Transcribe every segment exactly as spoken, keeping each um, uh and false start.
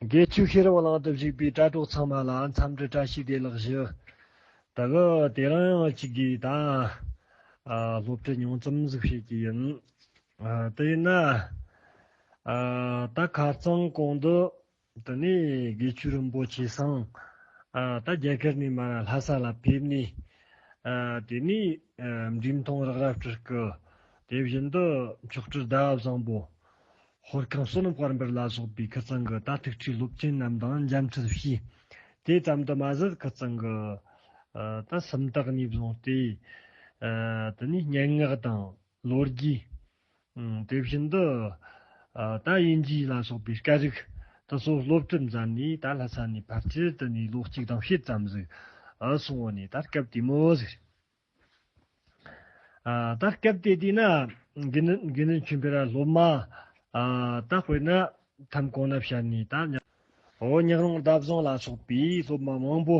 དགེ་བཅུའི་ཤེས་རབ་གླིང་དུ་བཞུགས་པའི་དྲ་གྲོགས་ཚང་མ་ལ་འཚམས་འདྲི་བཀྲ་ཤིས་བདེ་ལེགས་ཞུ། ད་གི་དེ་རིང་ཡང་གཅིག་གིས་ད་ཨ་སློབ་ཁྲིད་ཉུང་ཙམ་ཟིག་བྱེད་ཀྱི་ཡིན། ཨ་དེ་ཡིན་ན་ཨ་ད་ཁ་རྩང་གོང་དུ་དེ་ནས་དགེ་བཅུ་རིན་པོ་ཆེ་ཚང་ཨ་ད་རྒྱ་གར་ནས་མར་ལྷ་ས་ལ་ཕེབས་ནས་ཨ་དེ་ནས་ཨ་འབྲས་མཐོང་རག་ར་སྤྲུལ་སྐུ། དེ་བཞིན་དུ་མཆོག་སྤྲུལ་ཟླ་བ་བཟང་པོ། ཧོར་ཁང་བསོད་ནམས་དཔལ་འབར་ལ་སོགས་པའི་ཁིར་ཚང་གི་ད་ཐུགས་ཁྲིད་སློབ་ཆེན་རྣམས་དང་མཇལ་འཕྲད་བྱས། དེ་ཙམ་དུ་མ་ཟད་ཁིར་ཚང་གི་ཨ་ད་སུམ་རྟགས་ནས་བཟུང་སྟེ་ཨ་དེ་ནས་སྙན་ངག་དང་ལོ་རྒྱུས། ཨ་དེ་བཞིན་དུ་ཨ་ད་དབྱིན་ཇི་ལ་སོགས་པའི་སྐད་རིགས་དེ་ཚོ་སློབ་ཁྲིད་མཛད་ནས་ད་ལྷ་ས་ནས་ཕལ་ཆེར་དེ་ནས་ལོ་གཅིག་དང་ཕྱེད་ཙམ་ཟིག་ཨ་སོང་བ་ནས་ད་སྐབས་དེ་མོ་ཟིག་ཨ་ད་སྐབས་དེ་དུས་ན་དགེ་འདུན་དགེ་འདུན་ཆོས་འཕེལ་ར་སློབ་མ་ཨ་ད་དཔེར་ན་ཐམ་གོང་ན་བཤད་ནས་ད་ཉག་འོ་ཉག་རོང་ཟླ་བཟང་ལ་སོགས་པའི་སློབ་མ་མང་པོ་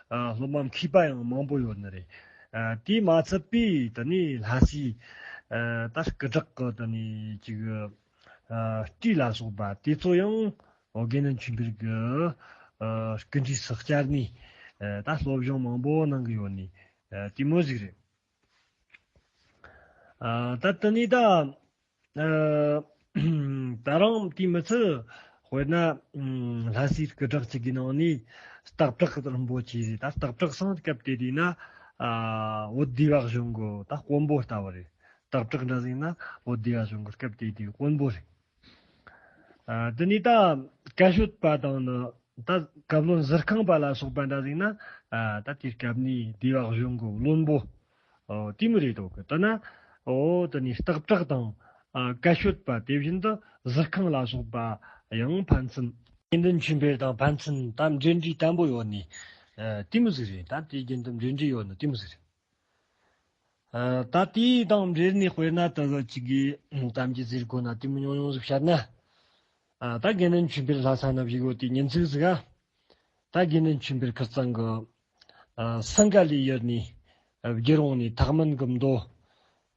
ཨ་སློབ་མ་མཁས་པ་ཡང་མང་པོ་ཡོད་ནི་རེད། ཨ་དེས་མ་ཚད་པའི་དེ་ནས་ལྷ་སའི་ཨ་ད་སྐུ་དྲག་གི་དེ་ནས་ཅིག་ཨ་སྤྲུལ་ལ་སོགས་པ་དེ་ཚོ་ཡང་འོ་དགེ་འདུན་ཆོས་འཕེལ་གི་ཨ་སྐུ་མགྲོན་སུ་བཅར་ནས་ཨ་ད་སློབ་སྦྱོང་མང་པོ་གནང་གི་ཡོད་ནི། ཨ་དེ་མོ་ཟིག་རེད། ཨ་ད་དེ་ནས་ད་ཨ་ད་རང་དེ་མི་ཚད་དཔེར་ན་ཨ་ལྷ་སའི་སྐུ་དྲག་ཅིག་གི་ནང་ནས་སྟག་བྲག་རིན་པོ་ཆེ་རེད། ད་སྟག་བྲག་སང་སྐབས་དེ་དུས་ན་ཨ་འོད་སྡེ་བ་གཞུང་གི་ད་དཔོན་པོ་ལྟ་བུ་རེད། སྟག་བྲག་འདྲ་ཟིག་ན་འོད་སྡེ་བ་གཞུང་གི་སྐབས་དེ་དུས་དཔོན་པོ་རེད། ཨ་དེ་ནས་ད་བཀའ་ཤོད་པ་དང་ནི་ད་བཀའ་བློན་ཟུར་ཁང་པ་ལ་སོགས་པ་འདྲ་ཟིག་ན་ཨ་ད་དེའི་སྐབས་ནས་སྡེ་བ་གཞུང་གི་བློན་པོ་ཨོ་དེ་མོ་རེད་འདུག་གི། ད་ན་ཨོ་དེ་ནས་སྟག་བྲག་དང་ཨ་བཀའ་ཤོད་པ་དེ་བཞིན་དུ་ཟུར་ཁང་ལ་སོགས་པ་ཡང་ཕན་ཚུན་དགེ་འདུན་ཆོས་འཕེལ་དང་ཕན་ཚུན་ད་འབྲེལ་འདྲིས་དམ་པོ་ཡོད་ནི་ཨ་དེ་མོ་ཟིག་རེད། ད་དེའི་རྒྱུན་དུ་འབྲེལ་འདྲིས་ཡོད་ནི་དེ་མོ་ཟིག་རེད། ཨ་ད་དེའི་དང་འབྲེལ་ནས་དཔེར་ན་ད་གི་ཅིག་གིས་གཏམ་རྒྱུད་ཟེར་དགོས་ན་དེ་མོ་ཉུང་ཉུང་ཟིག་བཤད་ན། ཨ་ད་དགེ་འདུན་ཆོས་འཕེལ་ལྷ་ས་ན་བཞུགས་ཡོད་དེ་ཉིན་ཅིག་ཟིག་ག་ད་དགེ་འདུན་ཆོས་འཕེལ་ཁིར་ཚང་གི་ཨ་སིངྒ་ལའི་ཡུལ་ནས་ཨ་བརྒྱུད་འོང་ནས་ཐེག་དམན་གྱི་མདོ་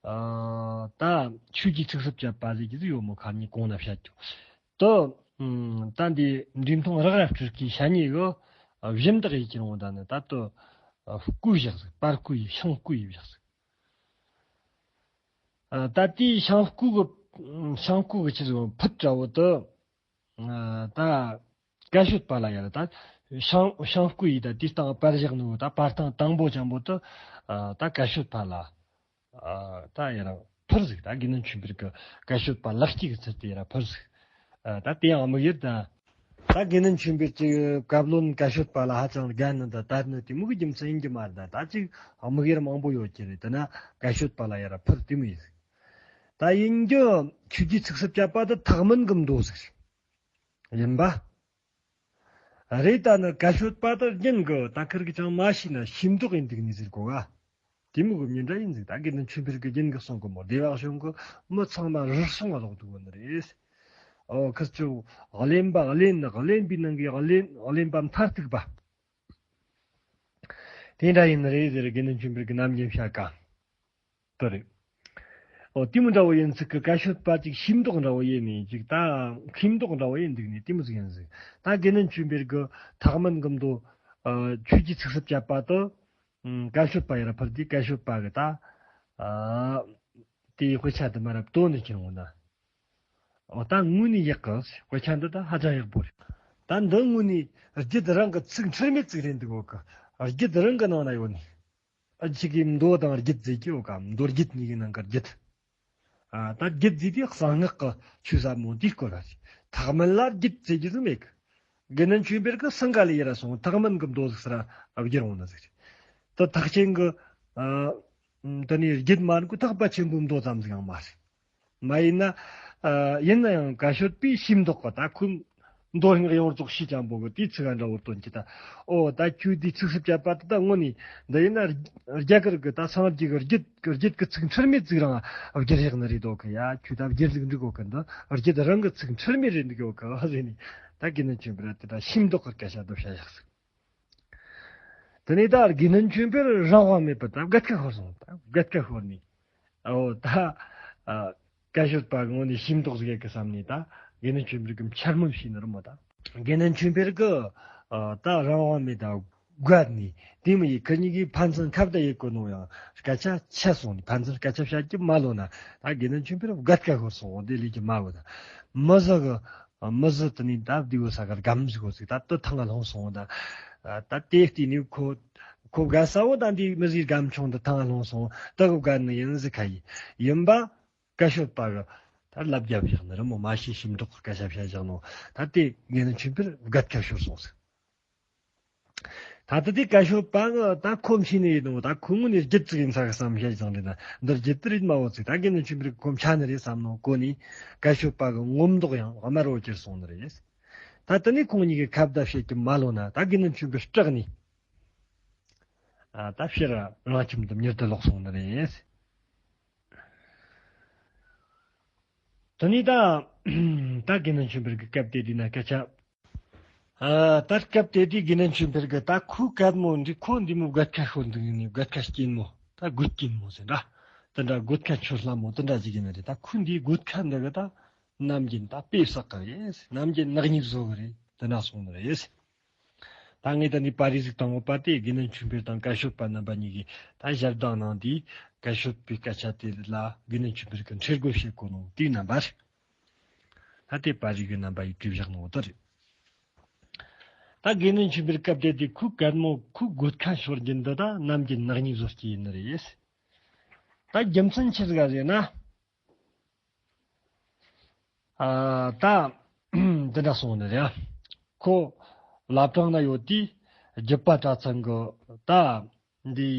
ཨ་ད་ཆོས་ཀྱི་ཚིགས་སུ་བཅད་པ་ཟེར་གྱི་ཟིག་ཡོད་མོ། ཁ་ཉིན་གོང་ན་བཤད་རྒྱུ། དུ། ཨ་ད་འདི་འབྲས་མཐོང་རག་ར་སྤྲུལ་སྐུའི་ཞ་ཉེ་གི་ཨ་བཞི་བདག་ཡིན་གྱི་རུང་ད་ནི་ད་དུ་ཨ་བརྐོས་བཞག་ཟིག་པར་བརྐོས་ཡིན། ཤིང་བརྐོས་ཡིན་བཞག་ཟིག་ཨ་ད་དེའི་ཤིང་བརྐོས་གི་ཤིང་བརྐོས་གི་ཆི་ཟིག་ཕུད་འདྲ་བོ་དུ་ཨ་ད་བཀའ་ཤོད་པ་ལ་ཡ་ལ་ད་ཤིང་ཤིང་བརྐོས་ཡིན། ད་དེའི་སྟེང་པར་བཞག་ནོ་ད་པར་ཐང་དང་པོ་ཅན་པོ་དུ་ཨ་ད་བཀའ་ཤོད་པ་ལ། ཨ་ད་ཡ་ར་ཕུར་ཟིག་ད་དགེ་འདུན་ཆོས་འཕེལ་གི་བཀའ་ཤོད་པ་ལག་སྐྱེས་ཀྱི་ཚུལ་དུ་ཡ་ར་ཕུར་ཟིག་ཨ་ད་དེ་ཡང་དམིགས་ཡུལ་ད། ད་དགེ་འདུན་ཆོས་འཕེལ་གྱི་བཀའ་བློན་བཀའ་ཤོད་པ་ལ་ཧ་ཅང་དགའ་ནི་ད་དར་ནི་དེ་མོ་གི་རྒྱུ་མཚན་ཡིན་གྱི་མ་རེད། ད་ད་ཅིག་དམིགས་ཡུལ་མང་པོ་ཡོད་ཀྱི་རེད། དེ་ན་བཀའ་ཤོད་པ་ལ་ཡ་ར་ཕུར་དེ་མོ་ཡིན་ཟིག་ད་ཡིན་རྒྱུ་ཆོས་ཀྱི་ཚིགས་སུ་བཅད་པ་དེ་ཐེག་དམན་གྱི་མདོ་ཟིག་རེད། ཡིན་པ། རེད། ད་ནི་བཀའ་ཤོད་པ་དེ་རྒྱུན་གི་ད་ཁིར་གི་ཅང་མ་ཤེས་ན་ཤེས་མདོག་ཡིན་འདུག་ནི་ཟེར་གོ་ག་དེ་མོ་གི་མི་འདྲ་ཡིན་ཟིག་ད་དགེ་འདུན་ཆོས་འཕེལ་གི་རྒྱུན་གི་གསུང་གི་མོ། སྡེ་བ་གཞུང་གི་མི་ཚང་མ་རུལ་སུངས་ལོག་འདུག་གོ་ནི་རེད། ཨོ་ཁིར་ཆོ་གླེན་པ་གླེན་ནི་གླེན་པའི་ནང་གི་གླེན་གླེན་པ་མཐར་ཐུག་པ། དེ་འདྲ་ཡིན་ནི་རེད་ཟེར་དགེ་འདུན་ཆོས་འཕེལ་གི་ནམ་རྒྱུན་བཤད་ཀ་དེ་རེད། ཨོ་དེ་མོ་འདྲ་བོ་ཡིན་ཚིག་གི་བཀའ་ཤོད་པ་ཅིག་ཤེས་མདོག་འདྲ་བོ་ཡིན་ནི་ཅིག་ད་ཤེས་མདོག་འདྲ་བོ་ཡིན་འདུག་ནི་དེ་མོ་ཟིག་ཡིན་ཟིག་ད་དགེ་འདུན་ཆོས་འཕེལ་གི་ཐེག་དམན་གྱི་མདོ་ཨ་ཆོས་ཀྱི་ཚིགས་སུ་བཅད་པ་དེ་ཨ་བཀའ་ཤོད་པ་ཡ་ར་ཕུར་དེ་བཀའ་ཤོད་པ་གི་ད་ཨ་དེའི་དཔེ་ཆ་དེ་མ་རབས་དོན་ནི་ཁྱེར་འོང་ན། ཨོ་ད་དངོས་ནས་ཡག་གི། དཔེ་ཆ་འདི་ད་ཧ་ཅང་ཡག་པོ་རེད། ད་འདི་དངོས་ནས་རྒྱུད་རང་གི་ཚིག་འཁྲུལ་མེད་ཚིག་རེད་འདུག་གོ་གི། རྒྱུད་རང་གི་ནང་ན་ཡོད་ནི། ཨ་ཅིག་གིས་མདོ་དང་རྒྱུད་ཟེར་གྱི་ཡོད་ག་མདོ་རྒྱུད་གཉིས་ཀྱི་ནང་གི་རྒྱུད། ཨ་ད་རྒྱུད་ཟེར་དུས་གསང་སྔགས་ཀྱི་ཆོས་ཟབ་མོ་དེའི་སྐོར་ལ་རེད། ཐེག་དམན་ལ་རྒྱུད་ཟེར་རྒྱུ་ཟིག་མེད་གི། དགེ་འདུན་ཆོས་འཕེལ་གི་སིངྒ་ལའི་ཡ་ར་སོང་ཐེག་དམན་གྱི་མདོ་ཟིག་ཟེར་ར་བསྒྱུར་འོང་ནི་ཟིག་རེད། ད་ཐེག་ཆེན་གྱི་ཨ་དེ་ནས་རྒྱུད་མ་ནི་གོ་ཐེག་པ་ཆེན་པོའི་མདོ་ཙམ་ཟིག་ཡང་མ་རེད། མ་ཡིན་ན། ཨ་ཡིན་ན་ཡང་བཀའ་ཤོད་པའི་ཤེས་མདོག་གི་ད་ཁོའི་མདོ་སྔགས་ཡོངས་རྫོགས་ཤེས་ཅན་པོ་གི་དེའི་ཚིག་འདྲ་བོ་དོན་གྱི་ད། ཨོ་ད་ཁྱོད་དེའི་ཚིགས་སུ་བཅད་པ་དེ་ད་དངོས་ནས་འདི་ཡིན་ན་རྒྱ་གར་གི་ད་སངས་རྒྱས་ཀྱི་རྒྱུད་ཀྱི་རྒྱུད་ཀྱི་ཚིག་འཁྲུལ་མེད་ཚིག་རང་བསྒྱུར་ཡག་ནི་རེད་དོ་གི། ཡ་ཁྱོད་ད་བསྒྱུར་ལུགས་འགྲིག་གོ་གི། འདི་རྒྱུད་རང་གི་ཚིག་འཁྲུལ་མེད་རེད་འདུག་གོ་གི་ཟེར་ནས་ད་དགེ་འདུན་ཆོས་འཕེལ་དེ་ད་ཤེས་མདོག་གི་སྐད་ཆ་དེ་བཤད་ཡག་ཟིག་དེ་ནས་ད་དགེ་འདུན་ཆོས་འཕེལ་རང་དབང་མེད་པར་ད་དགའ་སྐད་ཤོར་སོང་། ད་དགའ་སྐད་ཤོར་ནས་ཨོ་ད་ཨ་བཀའ་ཤོད་པ་དངོས་ནས་ཤེས་མདོག་ཟིག་ཡོད་གི་བསམ་ནས་ད་དགེ་འདུན་ཆོས་འཕེལ་གི་འཕྱ་སྨོད་བྱས་ནི་རེད་མོ། ད་ དགེ་འདུན་ཆོས་འཕེལ་གི་ད་རང་དབང་མེད་ད་བརྒལ་ནས་དེ་མི་ཡི་ཁི་གཉིས་ཀྱི་ཕན་ཚུན་ཁ་བརྡ་ཡེད་གོ་ནོ་ཡང་སྐད་ཆ་ཆད་སོང་ནས། ཕན་ཚུན་སྐད་ཆ་བཤད་རྒྱུ་མ་ལོ་ན་ད་དགེ་འདུན་ཆོས་འཕེལ་བརྒལ་ཁ་ཤོར་སོང་། དེ་ལས་ཀྱི་མ་བུ་ད་མི་ཟི་གི་མི་ཟི་དེ་ནས་ད་བདེ་བོ་ས་གར་སྒམ་ཟིག་གོ་ཟིག་ད་དུ་ཐང་ལྷུང་སོང་། ད་ད་དེ་བལྟས་ནས་ཁོ་ཁོ་བརྒལ་ས་བོ་ད་འདི་མི་ཟིག་སྒམ་ཆུང་དུ་ཐང་ལྷུང་སོང་། དུ་གི་བརྒལ་ནི་ཡིན་ཟིག་ཁ་ཡི་ཡིན་པ། བཀའ་ཤོད་པ་གི་ད་ལབ་རྒྱབ་བཞག་ནི་རི་མོ་མ་ཤེས་ཞིམ་མདོག་གི་སྐད་ཆ་བཤད་བཞག་ནོ། ད་དེ་དགེ་འདུན་ཆོས་འཕེལ་བརྒལ་ཁ་ཤོར་སོང་ཟིག་ད་ལྟ་དེ་བཀའ་ཤོད་པ་གི་ད་ཁོ་མཁྱེན་ནི་ཡིན་ནོ། ད་ཁོ་ངོ་ནས་རྒྱུད་ཙིག་ཡིན་ས་གི་བསམ་བཤད་བཞག་འདི་ན་འདིར་རྒྱུད་དེ་རིག་མ་བོ་ཙིག་ད་དགེ་འདུན་ཆོས་འཕེལ་གི་ཁོ་མཁྱེན་ནི་རེད་བསམ་ནོ་གོ་ནས། བཀའ་ཤོད་པ་གི་ངོ་མདོག་ཡང་དམར་བོ་གྱུར་སོང་ནི་རེད། ད་དེ་ནས་ཁོང་གཉིས་ཀྱི་ཁ་བརྡ་བྱེད་ཀྱི་མ་ལོ་ན་ད་དགེ་འདུན་ཆོས་འཕེལ་སྐྲག་ནས་ད་ཕྱིར་རང་ཁྱིམ་དུ་མྱུར་དུ་ལོག་སོང་ནི་རེད། དེ་ནས་ད་ད་དགེ་འདུན་ཆོས་འཕེལ་གྱི་སྐབས་དེ་དུས་ན་སྐད་ཆ། ཨ་ད་སྐབས་དེ་དུས་དགེ་འདུན་ཆོས་འཕེལ་གྱི་ད་ཁོའི་སྐད་མོ་འདི་ཁོ་འདི་མོ་སྒོད་ཁ་ཤོར་འདུག་ནི་སྒོད་ཁ་སྐྱེན་མོ་ད་སྒོད་སྐྱེན་མོ་ཟེར་འདྲ། དེ་འདྲ་སྒོད་ཁ་ཆུ་ལྷ་མོ་དེ་འདྲ་ཅིག་ཡིན་ནི་རེད། ད་ཁོའི་འདིའི་སྒོད་ཁ་འདི་གི་ད་ནམ་རྒྱུན་ད་དཔེ་བསགས་གི་རེད། ནམ་རྒྱུན་ནག་ཉེས་བཟོ་གི་རེད། དེ་འདྲ་སོང་ནི་རེད། ད་ངས་ད་འདི་པར་རིས་ཟིག་བཏང་ཡོད་པ་དེ་དགེ་འདུན་ཆོས་འཕེལ་དང་བཀའ་ཤོད་པ་རྣམ་པ་གཉིས་ཀྱིས་ད་ཞབས་དང་གནང་དུས་བཀའ་ཤོད་པའི་སྐད་ཆ་དེ་ལ་དགེ་འདུན་ཆོས་འཕེལ་གྱིས་འཁྲིལ་དགོས་བཤད་གོ་ནོ་དེའི་རྣམ་པ་རེད། ད་དེ་པར་རིས་ཀྱི་རྣམ་པ་ཡིས་བྲིས་བཞག་ནོ་དེ་རེད། ད་དགེ་འདུན་ཆོས་འཕེལ་སྐབས་དེ་དུས་ཁོའི་སྐད་མོ་ཁོའི་སྒོད་ཁ་ཤོར་རྒྱུ་འདི་ད་ནམ་རྒྱུན་ནག་ཉེས་བཟོ་རྒྱུ་ཡིན་ནི་རེད། ད་རྒྱུ་མཚན་ཆི་ཟིག་རེད་ན། ཨ་ད་འདི་འདྲ་སོང་ནི་རེད། ཁོ་བླ་བྲང་ན་ཡོད་དུས་རྒྱུད་པ་གྲྭ་ཚང་གི་ད་འདི་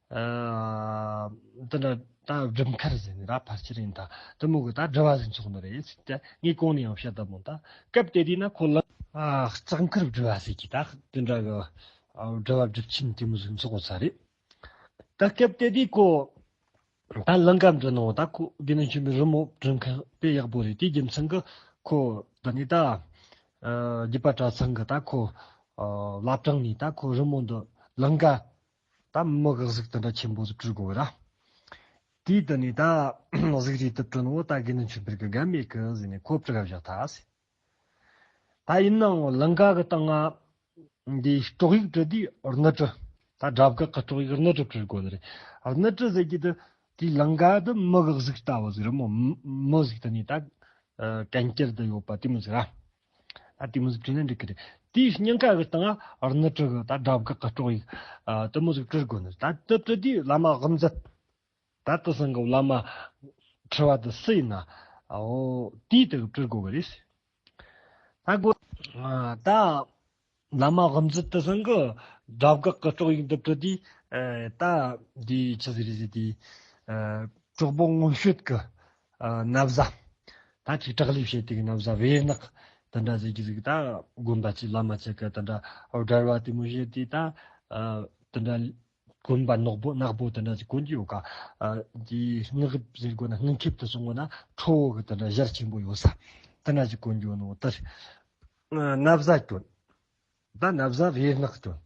ཨ་འདི་འདྲ་ད་སྒྲུབ་མཁར་ཟེར་ནི་ར་ཕལ་ཆེར་ཡིན། ད་དེ་མོ་གི་ད་སྒྲུབ་པ་ཟིག་འཚོགས་ནི་རེད་ཟེར་ཏེ་ངས་གོང་ནས་ཡང་བཤད་ད་མོ། ད་སྐབས་དེ་དུས་ན་ཁོ་ལ་ཨ་ལྕགས་མཁར་སྒྲུབ་པ་ཟེར་གི་ད་འདི་འདྲ་གི་ཨ་སྒྲུབ་པ་སྒྲུབ་ཆེན་དེ་མོ་ཟིག་འཚོགས་ས་རེད། ད་སྐབས་དེ་དུས་ཁོ་ད་ལང་ཀ་འགྲོ་ནོ་ད་ཁོ་དགེ་འདུན་ཆོས་འཕེལ་རི་མོ་བྲི་མཁན་དཔེ་ཡག་པོ་རེད། དེའི་རྒྱུ་མཚན་གྱིས་ཁོ་ད་ནི་ད་ཨ་རྒྱུད་པ་གྲྭ་ཚང་གི་ད་ཁོ་ཨ་བླ་བྲང་ནས་ད་ཁོ་རི་མོ་འདི་ལང་ཀ་ད་མི་གི་གཟུགས་དེ་འདྲ་ཆེན་པོ་ཟིག་བྲི་དགོས་ར། དེའི་དེ་ནས་ད་གཟུགས་རིས་དེ་བྲི་ནོ་ད་དགེ་འདུན་ཆོས་འཕེལ་གྱིས་དགའ་མེད་གི་ཟེར་ནས་ཁོ་བྲི་ག་བཞག་ཐལ་ཟེར། ད་ཡིན་ནའང་ལང་ཀ་གི་སྟེང་ང་འདི་སྲོག་ཡིག་བྲི་དུས་རྣི་གྲི། ད་དགྲ་བགེགས་ཀྱི་སྲོག་ཡིག་རྣི་གྲི་བྲི་དགོས་ནི་རེད། རྣི་གྲི་ཟེར་གྱི་དེ་དེའི་ལང་ཀ་དེ་མི་གི་གཟུགས་ལྟ་བུ་ཟིག་རེད་མོ། མི་ཟིག་དེ་ནི་ད་ཨ་གན་རྐྱལ་དུ་ཡོད་པ་དེ་མོ་ཟིག་ར། ད་དེ་མོ་ཟིག་བྲིས་ན་འགྲིག་གི་རེད། དེའི་སྙིང་ག་གི་སྟེང་ང་རྣི་གྲི་གི་ད་དགྲ་བགེགས་ཀྱི་སྲོག་ཡིག་ཨ་དེ་མོ་ཟིག་བྲི་དགོས་ནི་རེད། ད་དེ་བྲི་དུས་བླ་མ་དབུ་མཛད། ད་དེ་ཚང་གི་བླ་མ་ཁྲི་བ་དེ་སུ་ཡིན་ན། འོ་དེའི་དེ་གི་བྲི་དགོས་གི་རེད། ད་གོ་ད་བླ་མ་དབུ་མཛད་དེ་ཚང་གི་དགྲ་བགེགས་ཀྱི་སྲོག་ཡིག་འདི་བྲི་དུས་ད་འདི་ཆི་ཟིག་རེད་ཟེར་དུས་གྲོགས་པོ་མངོན་ཤེས་ཀྱི་ན་བཟའ། ད་ཅིག་དྲག་ལས་བྱེད་དུས་ཀྱི་ན་བཟའ་བེར་ནག་དེ་འདྲ་ཟེར་གྱི་ཟིག་ད་དགོན་པ་ཅིག་བླ་མ་ཅིག་གི་དེ་འདྲ་སྒྲ་བ་དེ་མོ་བྱེད་དུས་ད་དེ་འདྲ། གོན་པ་ནག་པོ་ནག་པོ་དེ་འདྲ་ཅིག་གོན་གྱི་ཡོད་ཀ། ཨ་དེ་སྔགས་ཟེར་དགོས་ན་སྔགས་ཁེབས་དུ་སོང་དགོས་ན་ཁྲོ་བོ་གི་དེ་འདྲ་ཞལ་ཆེན་པོ་ཡོད་ས་དེ་འདྲ་ཅིག་གོན་གྱི་ཡོད་ནོ་དེ་ན་བཟའ་གྱོན། ད་ན་བཟའ་བེར་ནག་གྱོན།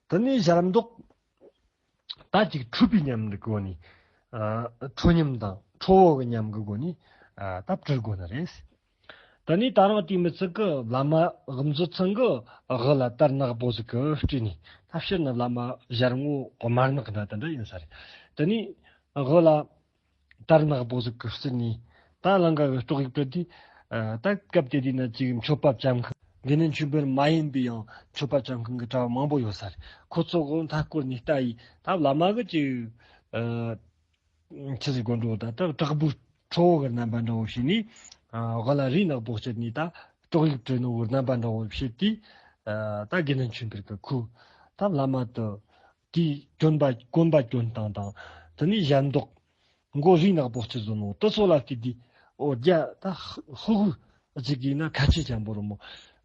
དེ་ནས་ཞལ་མདོག་ད་ཅིག་ཁྲོས་པའི་ཉམས་འདི་གོ་ནི། ཨ་ཁྲོ་ཉམས་དང་ཁྲོ་བོ་གི་ཉམས་གི་སྒོ་ནས་ཨ་ད་བྲི་དགོས་ནི་རེད། ད་ནི་ད་རང་དེ་མི་ཚིག་གི་བླ་མ་དབུ་མཛད་ཚང་གི་དབུ་ལ་དར་ནག་པོ་ཟིག་གི་སྤྲས་ནས་ད་ཕྱིར་ན་བླ་མ་ཞལ་ངོ་དམར་ནག་འདྲ་དེ་འདྲ་ཡིན་ས་རེད། ད་ནི་དབུ་ལ་དར་ནག་པོ་ཟིག་གི་སྤྲས་ནས་ད་ལང་ཀ་གི་སྲོག་ཡིག་བྲི་དུས་ད་སྐབས་དེ་དུས་ན་ཅིག་མཆོད་པ་བཅམ་མཁན་དགེ་འདུན་ཆོས་འཕེལ་མ་ཡིན་པའི་ཡང་མཆོད་པ་བཅམ་མཁན་གི་གྲྭ་བ་མང་པོ་ཡོད་ས་རེད། ཁོ་ཚོ་གི་མཐའ་སྐོར་ནས་ལྟ་ཡི་ད་བླ་མ་གི་ཅིག་ཆི་ཟིག་དགོན་འགྲོ་ད་ད་དྲག་པོའི་ཁྲོ་བོ་གི་རྣམ་པ་འདྲ་བོ་བྱས་ནས་དབུ་ལ་རིའི་ནག་པོ་བྱས་ནས་ད་སྲོག་ཡིག་བྲི་ནོ་གི་རྣམ་པ་འདྲ་བོ་བྱས་ཏེ་ད་དགེ་འདུན་ཆོས་འཕེལ་གི་ཁུ་ད་བླ་མ་དུ་དེའི་གྱོན་པ་གོན་པ་གྱོན་སྟངས་དང་དེ་ནས་ཞལ་མདོག་མགོ་རིའི་ནག་པོ་བྱས་བཟོ་ནོ་དེ་ཚོ་ལ་བལྟས་དུས་འོ་རྒྱ་ད་ཧུ་ཧུ་ཧུ་ཅིག་ཡིན་ན་ཁ་ཆེ་ཅན་པོ་རུ་མོ་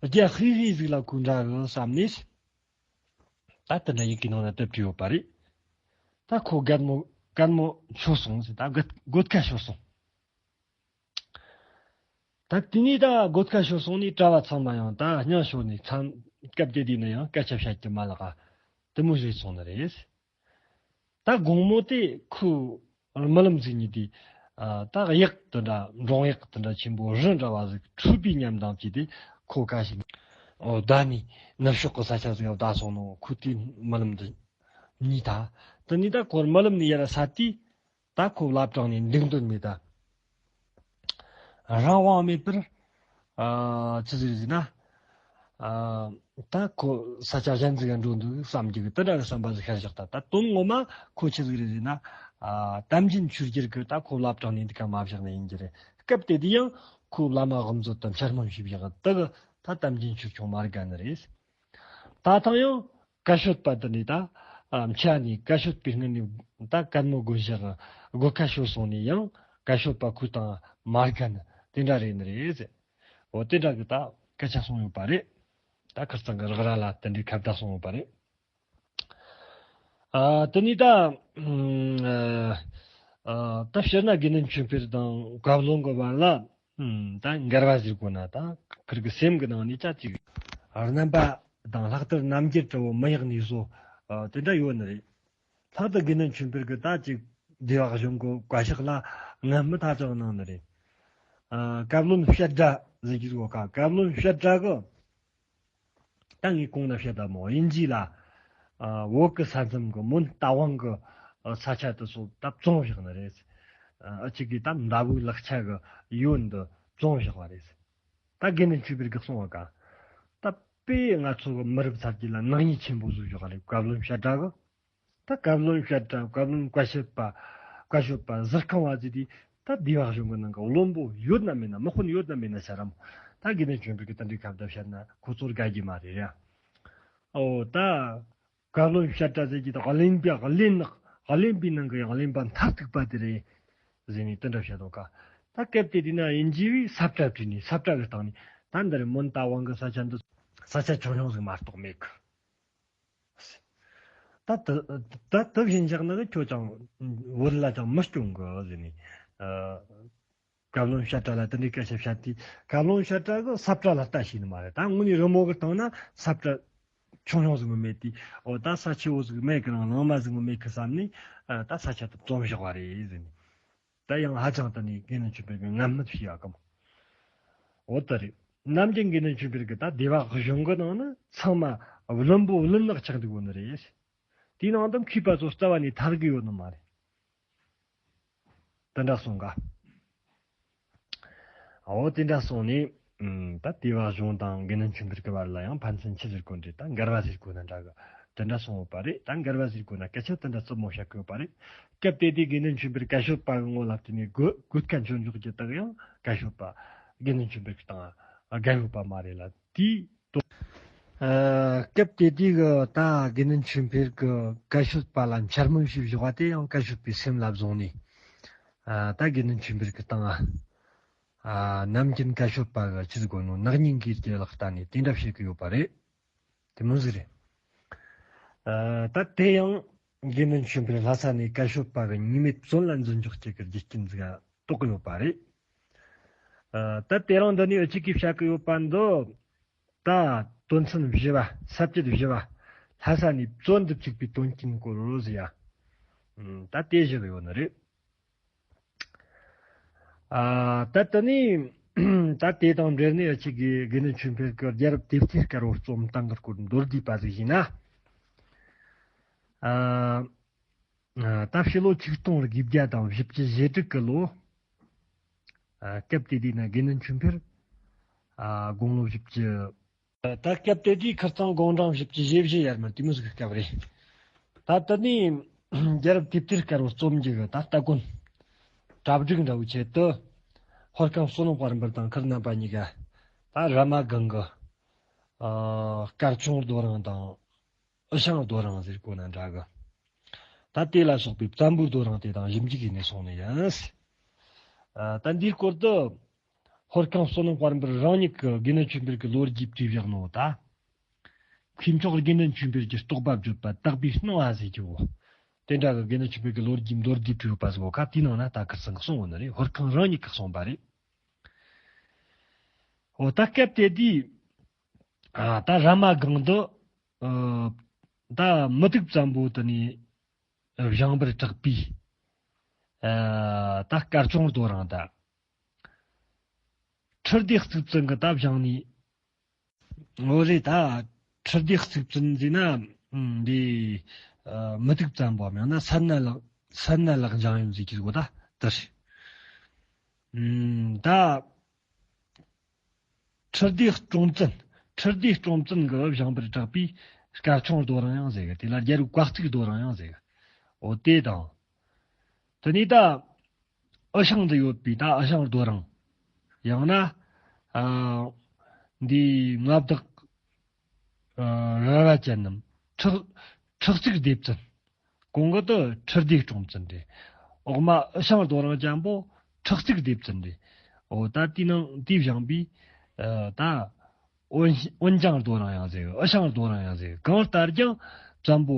རྒྱ་ཧི་ཧི་ཟིག་ལ་གོ་འདྲ་གི་བསམ་ནས། ད་དེ་འདྲ་ཡི་གེ་ནང་ན་དེབ་བྲིས་ཡོད་པ་རེད། ད་ཁོ་རྒད་མོ་རྒད་མོ་ཤོར་སོང་ཟེར། ད་རྒད་རྒོད་ཁ་ཤོར་སོང་། ད་དེ་ནས་ད་རྒོད་ཁ་ཤོར་སོང་ནས་གྲྭ་བ་ཚང་མ་ཡང་ད་སྙིང་ཤོར་ནས་མཚམས་སྐབས་དེ་དུས་ན་ཡང་སྐད་ཆ་བཤད་རྒྱུ་མ་ལགས་ཨ། དེ་མོ་རེད་སོང་ནི་རེད། ད་དགོང་མོ་དེ་ཁོའི་རྨི་ལམ་ཟིག་ཉིད་དེ། ཨ་ད་གཡག་དེ་འདྲ་འབྲོང་གཡག་དེ་འདྲ་ཆེན་པོ་རི་འདྲ་བ་ཟིག་ཁྲོས་པའི་ཉམས་དང་བཅས་ཏེ་ ཁོ་ག་ཞིག་ཨོ་ད་ནི་ནུབ་ཕྱོགས་ཀྱི་ས་ཆ་ཟིག་ཡང་བདའ་སོང་ནོ། ཁོ་དེ་རྨི་ལམ་འདི་རྨིས་ད། དེ་ནས་ད་ཁོ་རྨི་ལམ་ནས་ཡར་སད་དུས། ད་ཁོ་བླ་བྲང་ནས་འདུག་འདོད་མེད་ད། རང་དབང་མེད་པར། ཨ་ཆི་ཟིག་རེད་ཟེར་ན། ཨ་ད་ཁོ་ས་ཆ་གཞན་ཟིག་ག་འགྲོ་འདུག་བསམ་གྱི་གི། དེ་འདྲ་གི་བསམ་པ་ཟིག་ཤར་བཞག་ད། ད་དོན་ངོ་མ་ཁོ་ཆི་ཟིག་རེད་ཟེར་ན། ཨ་དམ་ཅན་ཆོས་རྒྱལ་གི་ད་ཁོ་བླ་བྲང་ནས་འདི་ག་མ་བཞག་ན་ཡིན་གྱི་རེད། སྐབས་དེ་དུས་ཡང་ཁོ་བླ་མ་དབུ་མཛད་དུ་འཕྱར་སྨོན་ཞུས་བཞག་གི། དེ་གི་ད་དམ་ཅན་ཆོས་སྐྱོང་མ་རྒན་ནི་རེད། ད་ཐེངས་ཡང་བཀའ་ཤོད་པ་དེ་ནས་ད། ཨ་མཆན་ནས་བཀའ་ཤོད་པའི་སྔུན་ནས་ད་གད་མོ་དགོད་བཞག་གི། སྒོ་ཁ་ཕྱེ་སོང་ནས་ཡང་བཀའ་ཤོད་པ་ཁོ་དང་མ་རྒན་དེ་འདྲ་རེད་ནི་རེད་ཟེར། འོ་དེ་འདྲ་གི་ད་སྐད་ཆ་གསུངས་ཡོད་པ་རེད། ད་ཁིར་ཚང་གི་རེག་ར་ལ་དེ་འདྲའི་ཁ་བརྡ་གསུངས་ཡོད་པ་རེད། ཨ་དེ་ནས་ད། ཨ་ཨ་ད་སྤྱིར་ན་དགེ་འདུན་ཆོས་འཕེལ་དང་བཀའ་བློན་གི་བར་ལ། ཨུམ། ད་འགལ་བ་ཟེར་དགོས་ན། ད་ཁིར་གི་སེམས་གི་ནང་ནས་ཅག་ཅིག་རྣམ་པ་དང་ལྷག་ལྟར་རྣམ་འགྱུར་འདྲ་བོ་མི་ཡག་ནས་བཟོ། ཨ་དེ་འདྲ་ཡོད་ནི་རེད། ལྷག་ཏུ་དགེ་འདུན་ཆོས་འཕེལ་གི་ད་ཅིག་སྡེ་བ་གཞུང་གི་བཀའ་ཤག་ལ་ངན་སྨོད་ཧ་ཅང་གནང་ནི་རེད། ཨ་བཀའ་བློན་བཤད་གྲྭ་ཟེར་གྱི་འདུག་ག་བཀའ་བློན་བཤད་གྲྭ་གི། ད་ངས་གོང་ན་བཤད་ད་མོ་དབྱིན་ཇི་ལ། ཨ་བོད་ཀྱི་ས་མཚམས་ཀྱི་མོན་རྟ་དབང་གི་ཨ་ས་ཆ་དེ་ཚོ་ད་བཙོངས་བཞག་ནི་རེད། ཨ་ཅིག་གིས་ད་མདའ་བོའི་ལག་ཆ་གི་ཡོན་འདི་བཙོངས་བཞག་པ་རེད། ད་དགེ་འདུན་ཆོས་འཕེལ་གྱིས་གསུངས་པ་ག་ད་དཔེ་ང་ཚོ་གི་མི་རབས་ཚ་རྒྱུད་ལ་ནག་ཉེས་ཆེན་པོ་བཟོས་བཞག་པ་རེད། བཀའ་བློན་བཤད་གྲྭ་གི། ད་བཀའ་བློན་བཤད་གྲྭ། བཀའ་བློན་བཀའ་ཤོད་པ། བཀའ་ཤོད་པ་ཟུར་ཁང་བ་ཟིག་དེ་ད་སྡེ་བ་གཞུང་གི་ནང་གི་བློན་པོ་ཡོད་ན་མེད་ན། མི་དཔོན་ཡོད་ན་མེད་ན་ཆ་ར་མོ། ད་དགེ་འདུན་ཆོས་འཕེལ་གྱིས་དེ་འདྲའི་ཁ་བརྡ་བཤད་ན་ཁོ་ཚོར་དགའ་རྒྱུ་མ་རེད་ཡ། ཨོ་ད་བཀའ་བློན་བཤད་གྲྭ་ཟེར་གྱི་ད་གླེན་པ་གླེན་ནག་གླེན་པའི་ནང་གི་ཡང་གླེན་པ་མཐར་ཐུག་པ་དེ་རེད་ཟེར་ནས་དེ་འདྲ་བཤད་དོ་ག་ད་སྐབས་དེ་དུས་ན་དབྱིན་ཇི་བས་ས་བཀྲ་བྲིས་ནས། ས་བཀྲ་གི་སྟེང་ནས་ད་འདིར་མོན་རྟ་དབང་གི་ས་ཆ་འདི་ས་ཆ་ཆུང་ཆུང་ཟིག་མ་གཏོགས་མེད་གི། ད་དུ་ད་དུ་བཞིན་བཞག་ན་ཁྱོད་ཀྱང་བོད་ལ་ཀྱང་མི་སྐྱོང་གི་ཟེར་ནས། ཨ་བཀའ་བློན་བཤད་གྲྭ་ལ་དེ་འདྲའི་སྐད་ཆ་བཤད་དུས། བཀའ་བློན་བཤད་གྲྭ་གིས་ས་བཀྲ་ལ་ལྟ་ཤེས་ནི་མ་རེད། ད་དངོས་ནས་རི་མོ་གི་སྟེང་ན་ས་བཀྲ་ཆུང་ཆུང་ཟིག་མི་མེད་དུས། འོ་ད་ས་ཆེ་བོ་ཟིག་མེད་གི་རང་ལང་མ་ཟིག་མི་མེད་གི་བསམ་ནས། ཨ་ད་ས་ཆ་དེ་བཙོངས་བཞག་པ་རེད་ཟེར་ནས། ད་ཡང་ཧ་ཅང་དེ་ནས་དགེ་འདུན་ཆོས་འཕེལ་གྱིས་ངན་སྨོད་བྱས་ཡོད་གམ། འོ་ད་རེད། ནམ་རྒྱུན་དགེ་འདུན་ཆོས་འཕེལ་གྱིས་ད་སྡེ་བ་གཞུང་གི་ནང་ན་ཚང་མ་བླུན་པོ་བླུན་ནག་ཆགས་འདུག་གོ་ནི་རེད། དེའི་ནང་དུ་མཁས་པ་ཚོ་རྩ་བ་ནས་ཐར་གི་ཡོད་ནི་མ་རེད། དེ་འདྲ་གསུངས་ག་འོ་དེ་འདྲ་གསུངས་ནས། ཨུམ། ད་སྡེ་བ་གཞུང་དང་དགེ་འདུན་ཆོས་འཕེལ་གྱི་བར་ལ་ཡང་ཕན་ཚུན་ཆི་ཟེར་དགོས་འདྲ། ད་འགལ་བ་ཟེར་དགོས་ན་འདྲ་གི། དེ་འདྲ་གསུངས་ཡོད་པ་རེད། ད་འགལ་བ་ཟེར་དགོས་ན་སྐད་ཆ་དེ་འདྲ་རྩུབ་མོ་བཤད་གི་ཡོད་པ་རེད། སྐབས་དེ་དུས་དགེ་འདུན་ཆོས་འཕེལ་བཀའ་ཤོད་པ་གི་ངོ་ལ་བལྟས་ནས་དགོད་དགོད་ཁ་འཆོལ་འཇོག་གི་དག་ཡང་བཀའ་ཤོད་པ་དགེ་འདུན་ཆོས་འཕེལ་གྱི་སྟེང་དགའ་ཡོད་པ་མ་རེད་ལ། དེའི་ཨ་སྐབས་དེ་དུས་ཀྱི་ད་དགེ་འདུན་ཆོས་འཕེལ་གྱིས་བཀའ་ཤོད་པ་ལ་འཕྱ་སྨོད་ཞིག་བཞག་པ་དེ་ཡང་བཀའ་ཤོད་པའི་སེམས་ལ་བཟུང་ནས། ཨ་ད་དགེ་འདུན་ཆོས་འཕེལ་གྱི་སྟེང་ཨ་ནམ་རྒྱུན་བཀའ་ཤོད་པ་གིས་ཆི་ཟིག་གོ་ནོ་ནག་ཉེས་འགེལ་གྱི་ལག་ལྟ་ནས་དེ་འདྲ་བཤད་གི་ཡོད་པ་རེད། དེ་མོ་ཟིག་རེད། ཨ་ད་དེ་ཡང་དགེ་འདུན་ཆོས་འཕེལ་ལྷ་ས་ནས་བཀའ་ཤོད་པ་གི་ཉེས་མེད་བཙོན་ལ་འཛིན་འཇོག་བྱེད་གི་རྒྱུ་རྐྱེན་ཟིག་ག་གཏོགས་གི་ཡོད་པ་རེད། ཨ་ད་དེ་རིང་འདི་ནས་འུ་ཅག་གིས་བཤད་གི་ཡོད་པ་འདི། ད་དོན་ཚན་བཞི་བ། ས་བཅད་བཞི་བ། ལྷ་ས་ནས་བཙོན་དུ་བཅུག་པའི་དོན་རྐྱེན་སྐོར་ཟེར་ཡ། ཨུམ། ད་དེ་བཞག་ཡོད་ནི་རེད། ཨ་ད་དེ་ནས་ད་དེ་དང་འབྲེལ་ནས་འུ་ཅག་གིས་དགེ་འདུན་ཆོས་འཕེལ་གྱི་རྒྱལ་རབས་དེབ་ཐེར་དཀར་བོ་རྩོམ་སྟངས་ཀྱི་སྐོར་མདོར་བསྡུས་པ་ཟིག་བྱས་ན། ཨ་ཨ་ད་ཕྱི་ལོ་ཆིག་སྟོང་དགུ་བརྒྱ་དང་བཞི་བཅུ་ཞེ་དྲུག་གི་ལོ། ཨ་སྐབས་དེ་དུས་ན་དགེ་འདུན་ཆོས་འཕེལ་ཨ་དགུང་ལོ་བཞི་བཅུ། ད་སྐབས་དེ་དུས་ཁིར་ཚང་དགུང་གྲངས་བཞི་བཅུ་ཞེ་བཞི་ཡར་མར་དེ་མོ་ཟིག་གི་སྐབས་རེད། ད་དེ་ནས་རྒྱལ་རབས་དེབ་ཐེར་དཀར་བོ་རྩོམ་རྒྱུ་གི་ད་སྟ་གོན་གྲ་སྒྲིག་འདྲ་བོའི་ཆེད་དུ། ཧོར་ཁང་བསོད་ནམས་དཔལ་འབར་དང་ཁིར་རྣམ་པ་གཉིས་ཀ་ད་ར་མ་སྒང་གི་ཨ་སྐར་ཆུང་རྡོ་རིང་དང་། ཨུ་ཤང་རྡོ་རིང་ཟེར་གོ་ན་འདྲ་གི། ད་དེ་ལ་སོགས་པའི་བཙན་པོའི་རྡོ་རིང་དེ་དང་ཞིབ་འཇུག་བྱས་ནས་སོང་ནི་ཡིན། ཨ་ད་འདིའི་སྐོར་དུ། ཧོར་ཁང་བསོད་ནམས་དཔལ་འབར་རང་ཉིད་ཀྱིས་དགེ་འདུན་ཆོས་འཕེལ་གྱི་ལོ་རྒྱུས་བྲིས་བཞག་ནོ་ད། མཁས་མཆོག་དགེ་འདུན་ཆོས་འཕེལ་གྱི་རྟོགས་པ་བརྗོད་པ་དག་པའི་སྣང་བ་ཟེར་གྱི་འོ། དེ་འདྲ་གི་དགེ་འདུན་ཆོས་འཕེལ་གྱི་ལོ་རྒྱུས་མདོར་བསྡུས་བྲིས་ཡོད་པ་ཟིག་གོ་ཁ་དེའི་ནང་ན་ད་ཁིར་ཚང་གིས་གསུངས་ཡོད་ནི་རེད། ཧོར་ཁང་རང་ཉིད་ཀྱིས་གསུངས་པ་རེད། འོ་ད་སྐབས་དེ་དུས། ཨ་ད་ར་མ་སྒང་དུ། ཨ་ད་མུ་ཏིག་བཙན་པོ་དེ་ནས་བཞེངས་པར་གྲགས་པའི། ཨ་ད་སྐར་ཆུང་རྡོ་རིང་ད། ཁྲི་སྡེ་གཙུག་བཙན་གྱིས་ད་བཞེངས་ནས། འོ་རེད་ད། ཁྲི་ལྡེ་གཙུག་བཙུན་ཟེར་ན། ཨ། འདི། ཨ། མུ་ཏིག་བཙན་པོའམ་ཡང་ན་སད་ན་ལག་སད་ན་ལག་འཇང་ཡུམ་ཟེར་གྱི་གོ་ད་དེ་རེད། ཨ། ད། ཁྲི་ལྡེ་སྲོང་བཙན། ཁྲི་ལྡེ་སྲོང་བཙན་གྱིས་བཞེངས་པར་གྲགས་པའི་སྐར་ཆུང་རྡོ་རིང་ཡང་ཟེར་གི། དེ་ལ་རྒྱལ་པོའི་བཀའ་གཙིགས་རྡོ་རིང་ཡང་ཟེར་གི། འོ་དེ་དང་། དེ་ནས་ད། འུ་ཤང་དུ་ཡོད་པའི་ད་འུ་ཤང་རྡོ་རིང་། ཡང་ན། ཨ། འདི་མངའ་བདག་ཨ། རལ་བ་ཅན་ནམ། ཁྲག་ཁྲག་གཙིགས་ལྡེ་བཙན། གོང་གི་དེ་ཁྲི་ལྡེ་སྲོང་བཙན་རེད། འོག་མ་འུ་ཤང་རྡོ་རིང་ཅན་པོ་ཁྲག་གཙིགས་ལྡེ་བཙན་རེད། འོ་ད་དེའི་ནང་དེས་བཞེངས་པའི། ཨ། ད། འོན་འོན་ཀྱང་རྡོ་རིང་ཡང་ཟེར། འུ་ཤང་རྡོ་རིང་ཡང་ཟེར། གང་ལྟར་ཀྱང་བཙན་པོ་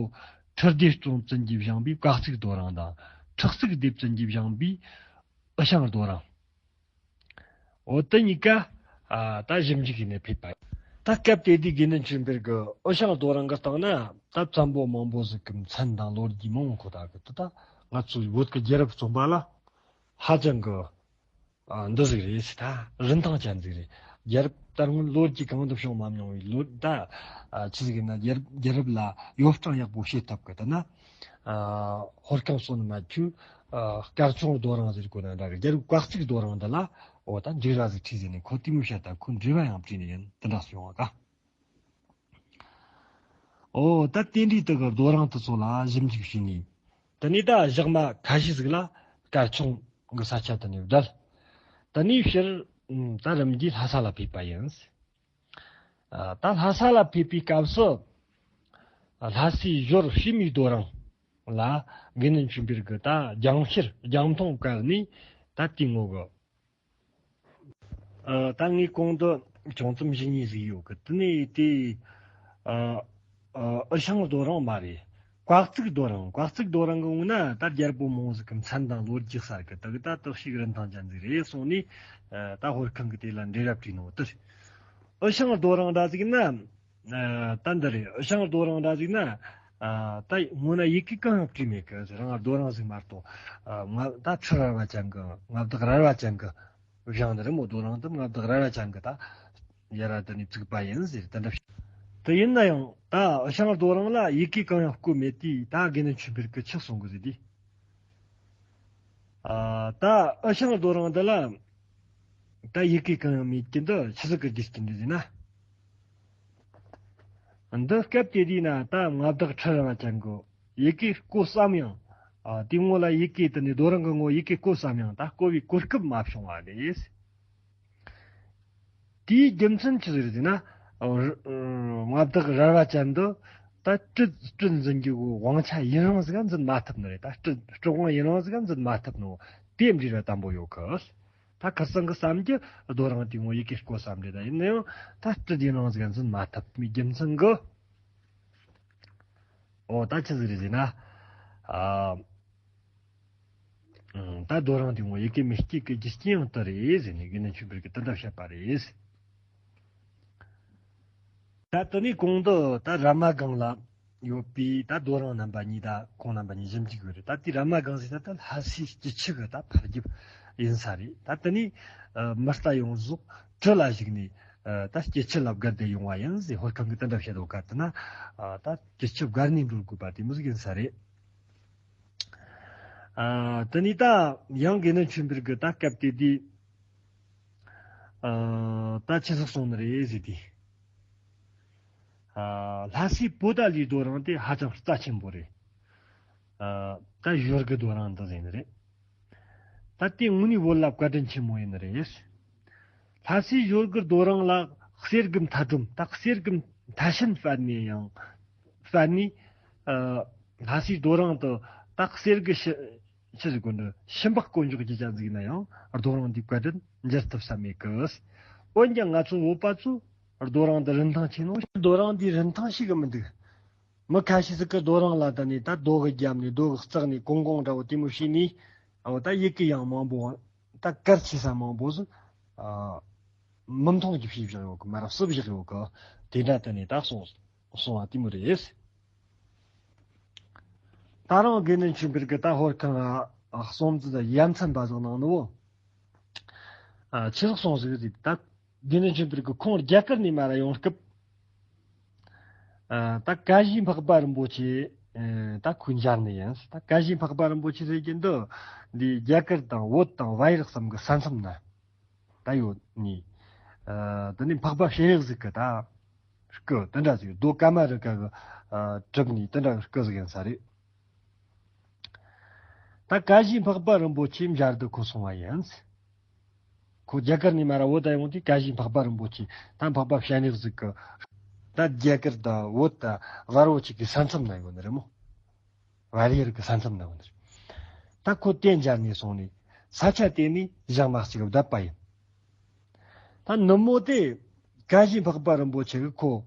ཁྲི་ལྡེ་སྲོང་བཙན་གྱིས་བཞེངས་པའི་བཀའ་གཙིགས་རྡོ་རིང་དང་། ཁྲག་གཙིགས་ལྡེ་བཙན་གྱིས་བཞེངས་པའི་འུ་ཤང་རྡོ་རིང་། འོ་དེ་གཉིས་ཀ། ཨ། ད་ཞིབ་འཇུག་བྱས་ནས་ཕེབས་པ་ཡིན། ད་སྐབས་དེ་དུས་དགེ་འདུན་ཆོས་འཕེལ་གྱིས་འུ་ཤང་རྡོ་རིང་གི་སྟེང་ན་ད་བཙན་པོ་མང་པོ་ཟིག་གི་མཚན་དང་ལོ་རྒྱུས་མང་པོ་ཁོ་ཐག་གི། དེ་ད་ང་ཚོའི་བོད་ཀྱི་རྒྱལ་རབས་རྩོམ་པ་ལ་ཧ་ཅང་གི། ཨ། འདི་ཟིག་རེད་ཟེར། ད་རིན་ཐང་ཅན་ཟིག་རེད། རྒྱལ་རབས་ད་སྔོན་ལོ་རྒྱུས་གང་དུ་བྱུང་མ་མྱོང་བའི་ལོ་ད། ཨ། ཆི་ཟིག་ཡིན་ན་རྒྱལ་རྒྱལ་རབས་ལ་ཡོ་བསྲང་ཡག་པོ་བྱེད་ཐུབ་གི། ད་ན། ཨ། ཧོར་ཁང་བསོད་ནམས་ཁྱོད། ཨ། སྐར་ཆུང་རྡོ་རིང་ཟེར་གོ་ན་འདྲ་གི། རྒྱལ་པོའི་བཀའ་གཙིགས་རྡོ་རིང་འདི་ལ། འོ་ད་འབྲེལ་བ་ཟིག་བྲིས་ཟེར་ནས་ཁོ་དེ་མོ་བཤད། ད་ཁོ་འབྲེལ་བ་ཡང་བྲིས་ནས་ཡིན། དེ་འདྲ་སོང་བ་ཀ། འོ་ད་དེ་འདྲའི་དེ་གི་རྡོ་རིང་དེ་ཚོ་ལ་ཞིབ་འཇུག་བྱས་ནས། དེ་ནས་ད་ཞག་མ་ཁ་ཤས་ཟིག་ལ་སྐར་ཆུང་གི་ས་ཆ་དེ་ནས་བསྡད། དེ་ནས་ཕྱིར། ཨ། ད་རིམ་གྱིས་ལྷ་ས་ལ་ཕེབས་པ་ཡིན། ཨ། ད་ལྷ་ས་ལ་ཕེབས་པའི་སྐབས་སུ། ཨ། ལྷ་སའི་ཞོར་བྱེ་མའི་རྡོ་རིང་ལ་དགེ་འདུན་ཆོས་འཕེལ་གྱིས་ད་རྒྱང་ཤར་རྒྱང་མཐོང་བཀལ་ནས་ད་དེའི་ངོ་གི། ཨ། ད་ངས་གོང་དུ་ཅུང་ཙམ་ཞུས་ནི་ཟིག་ཡོད་གི། དེ་ནས་དེ། ཨ། ཨ། འུ་ཤང་རྡོ་རིང་མ་རེད། བཀའ་གཙིགས་རྡོ་རིང་། བཀའ་གཙིགས་རྡོ་རིང་གི་ངོས་ན་ད་རྒྱལ་པོ་མང་ཟིག་གི་མཚན་དང་ལོ་རྒྱུས་གསལ་གི། དེ་གི་ད་དེ་ཞིག་རིན་ཐང་ཅན་ཟིག་རེད་གསུངས་ནས། ཨ། ད་ཧོར་ཁང་གིས་དེ་ལ་འབྲེལ་བ་བྲིས་ནོ་དེ་རེད། འུ་ཤང་རྡོ་རིང་འདྲ་ཟིག་ན། ཨ། ད་འདི་རེད། འུ་ཤང་རྡོ་རིང་འདྲ་ཟིག་ན། ཨ། ད་ངོས་ན་ཡི་གེ་གང་ཡང་བྲིས་མེད་གི། རང་རྡོ་རིང་ཟིག་མ་གཏོགས། ཨ། མངའ་ད་ཁྲི་རལ་བ་ཅན་གྱི། མངའ་བདག་རལ་བ་ཅན་གྱིས་བཞེངས་ནི་རེད་མོ། རྡོ་རིང་དེ་མངའ་བདག་རལ་བ་ཅན་གྱིས་ད་ཡར་ར་དེ་ནས་བཙུགས་པ་ཡིན་ཟེར། དེ་འདྲ་བཤད། དེ་ཡིན་ན་ཡང་ད་འུ་ཤང་རྡོ་རིང་ལ་ཡི་གེ་གང་ཡང་བརྐོས་མེད་དུས། ད་དགེ་འདུན་ཆོས་འཕེལ་གྱིས་ཆི་གསུང་གི་ཟེར་དུས། ཨ། ད་འུ་ཤང་རྡོ་རིང་འདི་ལ་ད་ཡི་གེ་གང་ཡང་མེད་ཀི། འདི་ཆི་ཟིག་གི་རྒྱུ་རྐྱེན་རེད་ཟེར་ན། འདི་སྐབས་དེ་དུས་ན་ད་མངའ་བདག་ཁྲི་རལ་བ་ཅན་གྱིས་ཡི་གེ་བརྐོས་བསམ་ཡང་། ཨ། དེའི་ངོ་ལ་ཡི་གེ་དེ་ནས་རྡོ་རིང་གི་ངོ་ཡི་གེ་བརྐོས་བསམ་ཡང་ད་བརྐོ་བའི་གོ་སྐབས་མ་བྱུང་བ་རེད། དེའི་རྒྱུ་མཚན་ཆི་ཟིག་རེད་ཟེར་ན། ཨ། མངའ་བདག་རལ་བ་ཅན་འདི་ད་སྲིད་སྲིད་འཛིན་རྒྱུ་གི་དབང་ཆ་ཡུན་རིང་ཟིག་འཛིན་མ་ཐུབ་ནི་རེད། ད་སྲིད་སྲིད་དབང་ཡུན་རིང་ཟིག་འཛིན་མ་ཐུབ་ནོ་དེ་འབྲེལ་བ་དམ་པོ་ཡོད་གི། ད་ཁིར་ཚང་གི་བསམ་རྒྱུ་རྡོ་རིང་དེའི་ངོ་ཡི་གེ་བརྐོས་བསམ་རེད། ད་ཡིན་ན་ཡང་ད་སྲིད་ཡུན་རིང་ཟིག་འཛིན་མ་ཐུབ་མི་རྒྱུ་མཚན་གི། འོ་ད་ཆི་ཟིག་རེད་ཟེར་ན། ཨ། ཨང་། ད་རྡོ་རིང་དེའི་ངོ་ཡི་གེ་མི་བརྐོས་གི་རྒྱུ་རྐྱེན་ཡང་དེ་རེད་ཟེར་ནས་དགེ་འདུན་ཆོས་འཕེལ་གྱིས་དེ་འདྲ་བཤད་པ་རེད། ད་དེ་ནས་གོང་དུ་ད་ར་མ་སྒང་ལ་ཡོད་པའི་ད་རྡོ་རིང་རྣམ་པ་གཉིས། ད་ཁོང་རྣམ་པ་གཉིས་ཞིབ་འཇུག་ཡོད་རེད། ད་དེ་ར་མ་སྒང་ཟེར་ན་ད་ལྷ་སའི་སྐྱིད་ཆུ་གི་ད་ཕར་རྒྱབ་ཡིན་ས་རེད། ད་དེ་ནས། ཨ། མི་རྟ་ཡོངས་རྫོགས་གྲུ་ལ་བཞུགས་ནས། ཨ། ད་སྐྱིད་ཆུ་ལ་བརྒལ་ཏེ་ཡོང་བ་ཡིན་ཟེར་ཧོར་ཁང་གིས་དེ་འདྲ་བཤད་འདུག་ག། དེ་ན། ཨ། ད་སྐྱིད་ཆུ་བརྒལ་ནས་འགྲོ་དགོས་པ་དེ་མོ་ཟིག་ཡིན་ས་རེད། ཨ། དེ་ནས་ད་ཡང་དགེ་འདུན་ཆོས་འཕེལ་གྱིས་ད་སྐབས་དེ་དུས། ཨ། ད་ཆི་ཟིག་གསུངས་ནི་རེད་ཟེར་དུས། ཨ། ལྷ་སའི་པོ་ཏཱ་ལའི་རྡོ་རིང་དེ་ཧ་ཅང་རྩ་ཆེན་པོ་རེད། ཨ། ད་ཞོར་གི་རྡོ་རིང་འདི་ཟེར་ནི་རེད། ད་དེ་དངོས་གནས་བོད་ལ་བཀའ་དྲིན་ཆེན་མོ་ཡིན་ནི་རེད། ལྷ་སའི་ཞོར་གི་རྡོ་རིང་ལ་གསེར་གི་མཐའ་སྒྲོམ། ད་གསེར་གི་མཐའ་ཤན་སྤར་ནས་ཡང་སྤར་ནས། ཨ། ལྷ་སའི་རྡོ་རིང་དུ་ད་གསེར་གི་ཤི་ཆི་ཟིག་གོ་འདི་ཤིང་པགས་བརྐོ་འཇོག་རྒྱུ་ཅན་ཟིག་ན་ཡང་རྡོ་རིང་འདིའི་བཀའ་དྲིན་འགྱུར་ཐུབ་ས་མེད་གི། འོན་ཀྱང་ང་ཚོ་བོད་པ་ཚོས་རྡོ་རིང་འདི་རིན་ཐང་ཆེ་ནོ། རྡོ་རིང་འདི་རིན་ཐང་ཞིག་གི་མི་འདུག། མི་ཁ་ཤས་ཟིག་གིས་རྡོ་རིང་ལ་ད་ནི་ད་རྡོ་གིས་བརྒྱབ་ནས་རྡོ་གིས་བརྩེགས་ནས་གོང་གོང་འདྲ་བོ་དེ་མོ་བྱས་ནས། འོ་ད་ཡི་གེ་ཡང་མང་པོ། ད་གར་ཆེ་ས་མང་པོ་ཟིག། ཨ། མི་མཐོང་རྒྱུ་བྱས་བཞག་ཡོད་གི། མ་རབས་སུ་བཞག་ཡོད་གི། དེ་འདྲ་དེ་ནས་ད་སོང་སོང་བ་དེ་མོ་རེད། ད་རུང་དགེ་འདུན་ཆོས་འཕེལ་གྱིས་ད་ཧོར་ཁང་ང་གསུང་ཚུལ་ཡ་མཚན་པ་ཟིག་གནང་ནོ། ཨ། ཆི་ཟིག་གསུངས་ཟིག་ཟེར་ད། དགེ་འདུན་ཆོས་འཕེལ་གྱིས་ཁོང་རྒྱ་གར་ནས་མར་ར་ཡོང་སྐབས། ཨ། ད་ཀ་གཞི་འཕགས་པ་རིན་པོ་ཆེ། ཨ། ད་ཁོའི་འབྱར་ནི་ཡིན། ད་ཀ་གཞི་འཕགས་པ་རིན་པོ་ཆེ་ཟེར་གྱི་འདི། འདི་རྒྱ་གར་དང་བོད་དང་བལ་ཡུལ་གསུམ་གྱི་ས་མཚམས་ན། ད་ཡོད་ནི། ཨ། དེ་ནི་འཕགས་པ་སྤྱན་རས་གཟིགས་ཀྱི་ད། སྐུ་དེ་འདྲ་ཟིག་རྡོ་ཀ་མ་རུ་ཀ་གི། ཨ། གྲུབ་ནི་དེ་འདྲ་གི་སྐུ་ཟིག་ཡིན་ས་རེད། ད་ཀ་གཞི་འཕགས་པ་རིན་པོ་ཆེ་འབྱར་དུ་ཁོ་སོང་བ་ཡིན། ཁོ་རྒྱ་གར་ནས་མར་བོད་ད་ཡོང་དུས་ཀ་གཞི་འཕགས་པ་རིན་པོ་ཆེ། ད་འཕགས་པ་སྤྱན་རས་གཟིགས་ཀྱི། ད་རྒྱ་གར་དང་བོད་དང་བལ་བོ་གཅིག་གི་ས་མཚམས་ན་ཡོད་ནི་རེད་མོ། བལ་ཡུལ་གྱི་ས་མཚམས་ན་ཡོད་ནི་རེད། ད་ཁོ་དེ་འབྱར་ནས་སོང་ནས་ས་ཆ་དེ་ནས་ཞག་མ་གཅིག་བསྡད་པ་ཡིན། ད་ནུབ་མོ་དེ་ཀ་གཞི་འཕགས་པ་རིན་པོ་ཆེ་གི་ཁོ།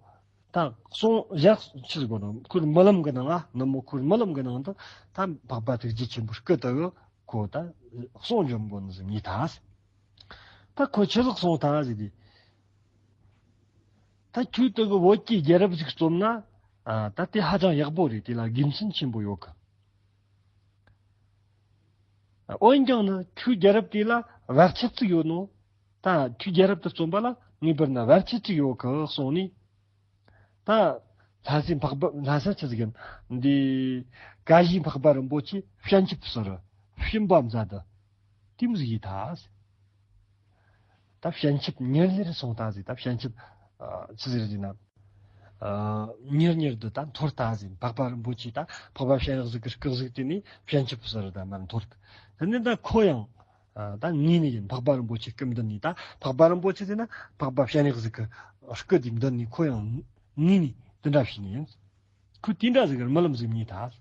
ད་གསུང་ཡག་ཆི་ཟིག་གོ་ནོ། ཁོའི་རྨི་ལམ་གི་ནང་ང་། ནུབ་མོ་ཁོའི་རྨི་ལམ་གི་ནང་དུ་ད་འཕགས་པ་ཐུགས་རྗེ་ཆེན་པོའི་སྐུ་དེ་གི་ཁོ་ད་གསུང་འབྱོན་གོ་ནི་ཟིག་རྨིས་ཐལ། ད་ཁོ་ཆི་ཟིག་གསུངས་ཐལ་ཟེར་དུས། ད་ཁྱོད་དེ་གི་བོད་ཀྱི་རྒྱལ་རབས་ཟིག་རྩོམ་ན། ཨ། ད་དེ་ཧ་ཅང་ཡག་པོ་རེད། དེ་ལ་དགེ་མཚན་ཆེན་པོ་ཡོད་གི། འོན་ཀྱང་ནི་ཁྱོའི་རྒྱལ་རབས་དེ་ལ་བར་ཆད་ཅིག་ཡོད་ནོ། ད་ཁྱོའི་རྒྱལ་རབས་དེ་རྩོམ་པ་ལ་ངེས་པར་ན་བར་ཆད་ཅིག་ཡོད་གི་གསུངས་ནས། ད་ལྷ་སའི་འཕགས་པ། ལྷ་ས་ཆི་ཟིག་ཡིན། འདི་ཀ་གཞི་འཕགས་པ་རིན་པོ་ཆེ་སྤྱན་ཆབ་ཟེར། སྤྱིན་པ་མཛད་དེ། དེ་མོ་ཟིག་ཡིན་ཐལ། ད་སྤྱན་ཆབ་མྱུར་མྱུར་སོང་ཐལ་ཟེར། ད་སྤྱན་ཆབ། ཨ། ཆི་ཟིག་རེད་ཟེར་ན། ཨ། མྱུར་མྱུར་དུ་ད་འཐོར་ཐལ་ཟེར། འཕགས་པ་རིན་པོ་ཆེ་ད་འཕགས་པ་སྤྱན་རས་གཟིགས་ཀྱི་སྐུ་གཟུགས་དེ་ནས་སྤྱན་ཆབ་ཟེར་ད་མར་འཐོར། དེ་ནས་ད་ཁོ་ཡང་། ཨ། ད་ངུས་ནི་ཡིན། འཕགས་པ་རིན་པོ་ཆེ་སྐུ་མདུན་ནས། ད་འཕགས་པ་རིན་པོ་ཆེ་ཟེར་ན་འཕགས་པ་སྤྱན་རས་གཟིགས་ཀྱི་སྐུ་དེའི་མདུན་ནས་ཁོ་ཡང་ངུས་ནི་དེ་འདྲ་བྱས་ནི་ཡིན། ཁོས་དེ་འདྲ་ཟིག་རྨི་ལམ་ཟིག་རྨིས་ཐལ།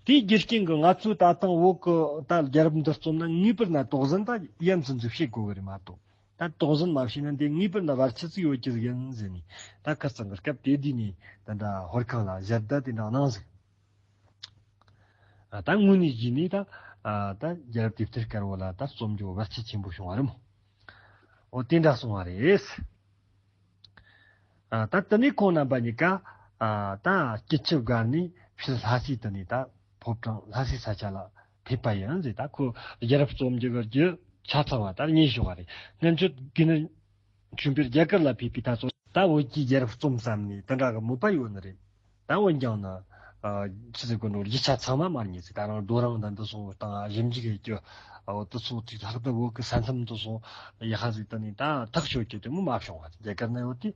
དེའི་རྒྱུ་རྐྱེན་གྱིས་ང་ཚོས་ད་ཐེངས་བོད་ཀྱི་ད་རྒྱལ་རབས་འདི་རྩོམ་ན་ངེས་པར་ན་དོགས་ཟོན་ད་ཡ་མཚན་ཟིག་བྱེད་དགོས་གི་རེད་མ་གཏོགས། ད་དོགས་ཟོན་མ་བྱས་ན་འདི་ངེས་པར་ན་བར་ཆད་ཅིག་ཡོད་རྒྱུ་ཟིག་ཡིན་ཟེར་ནས། ད་ཁ་རྩང་གི་སྐབས་དེ་དུས་ནས་ད་ད་ཧོར་ཁང་ལ་ཞལ་ཏ་དེ་འདྲ་གནང་ཟིག་ཨ། ད་དངོས་གནས་བྱས་ནས་ད། ཨ། ད་རྒྱལ་རབས་དེབ་ཐེར་དཀར་པོ་ལ་ད་རྩོམ་རྒྱུ་བར་ཆད་ཆེན་པོ་བྱུང་བ་རེད་མོ། འོ་དེ་འདྲ་སོང་བ་རེད། ཨ། ད་དེ་ནས་ཁོང་རྣམ་པ་གཉིས་ཀ། ཨ། ད་སྐྱིད་ཆུ་བརྒལ་ནས་ཕྱིར་ལྷ་སའི་དེ་ནས་ད་ཕོ་བྲང་ལྷ་སའི་ས་ཆ་ལ་ཕེབས་པ་ཡིན་ཟེར། ད་ཁོ་རྒྱལ་རབས་རྩོམ་རྒྱུ་གི་རྒྱུ་ཆ་ཚང་བ་ད་རྙེད་བྱུང་བ་རེད། སྔོན་ཆད་དགེ་འདུན་ཆོས་འཕེལ་རྒྱ་གར་ལ་ཕེབས་པའི་ད་ཚོ་ད་བོད་ཀྱི་རྒྱལ་རབས་རྩོམ་བསམ་ནས་དེ་འདྲ་གི་མོས་པ་ཡོད་ནི་རེད། ད་འོན་ཀྱང་ན། ཨ། ཆི་ཟེར་དགོས་ནོ། རྒྱུ་ཆ་ཚང་མ་མ་རྙེད་ཟེར། ད་རང་རྡོ་རིང་དང་འདི་སོང་དང་ཞིབ་འཇུག་ཡེད་རྒྱུ། འོ་དེ་སོང་དུས་ལྷག་ཏུ་བོད་ཀྱི་ས་མཚམས་དེ་སོང་ཡག་པ་ཟིག་དེ་ནས་ད་ཐག་ཆོད་རྒྱུ་དེ་མོ་མ་བྱུང་བ་རྒྱ་གར་ན་ཡོད་དེ།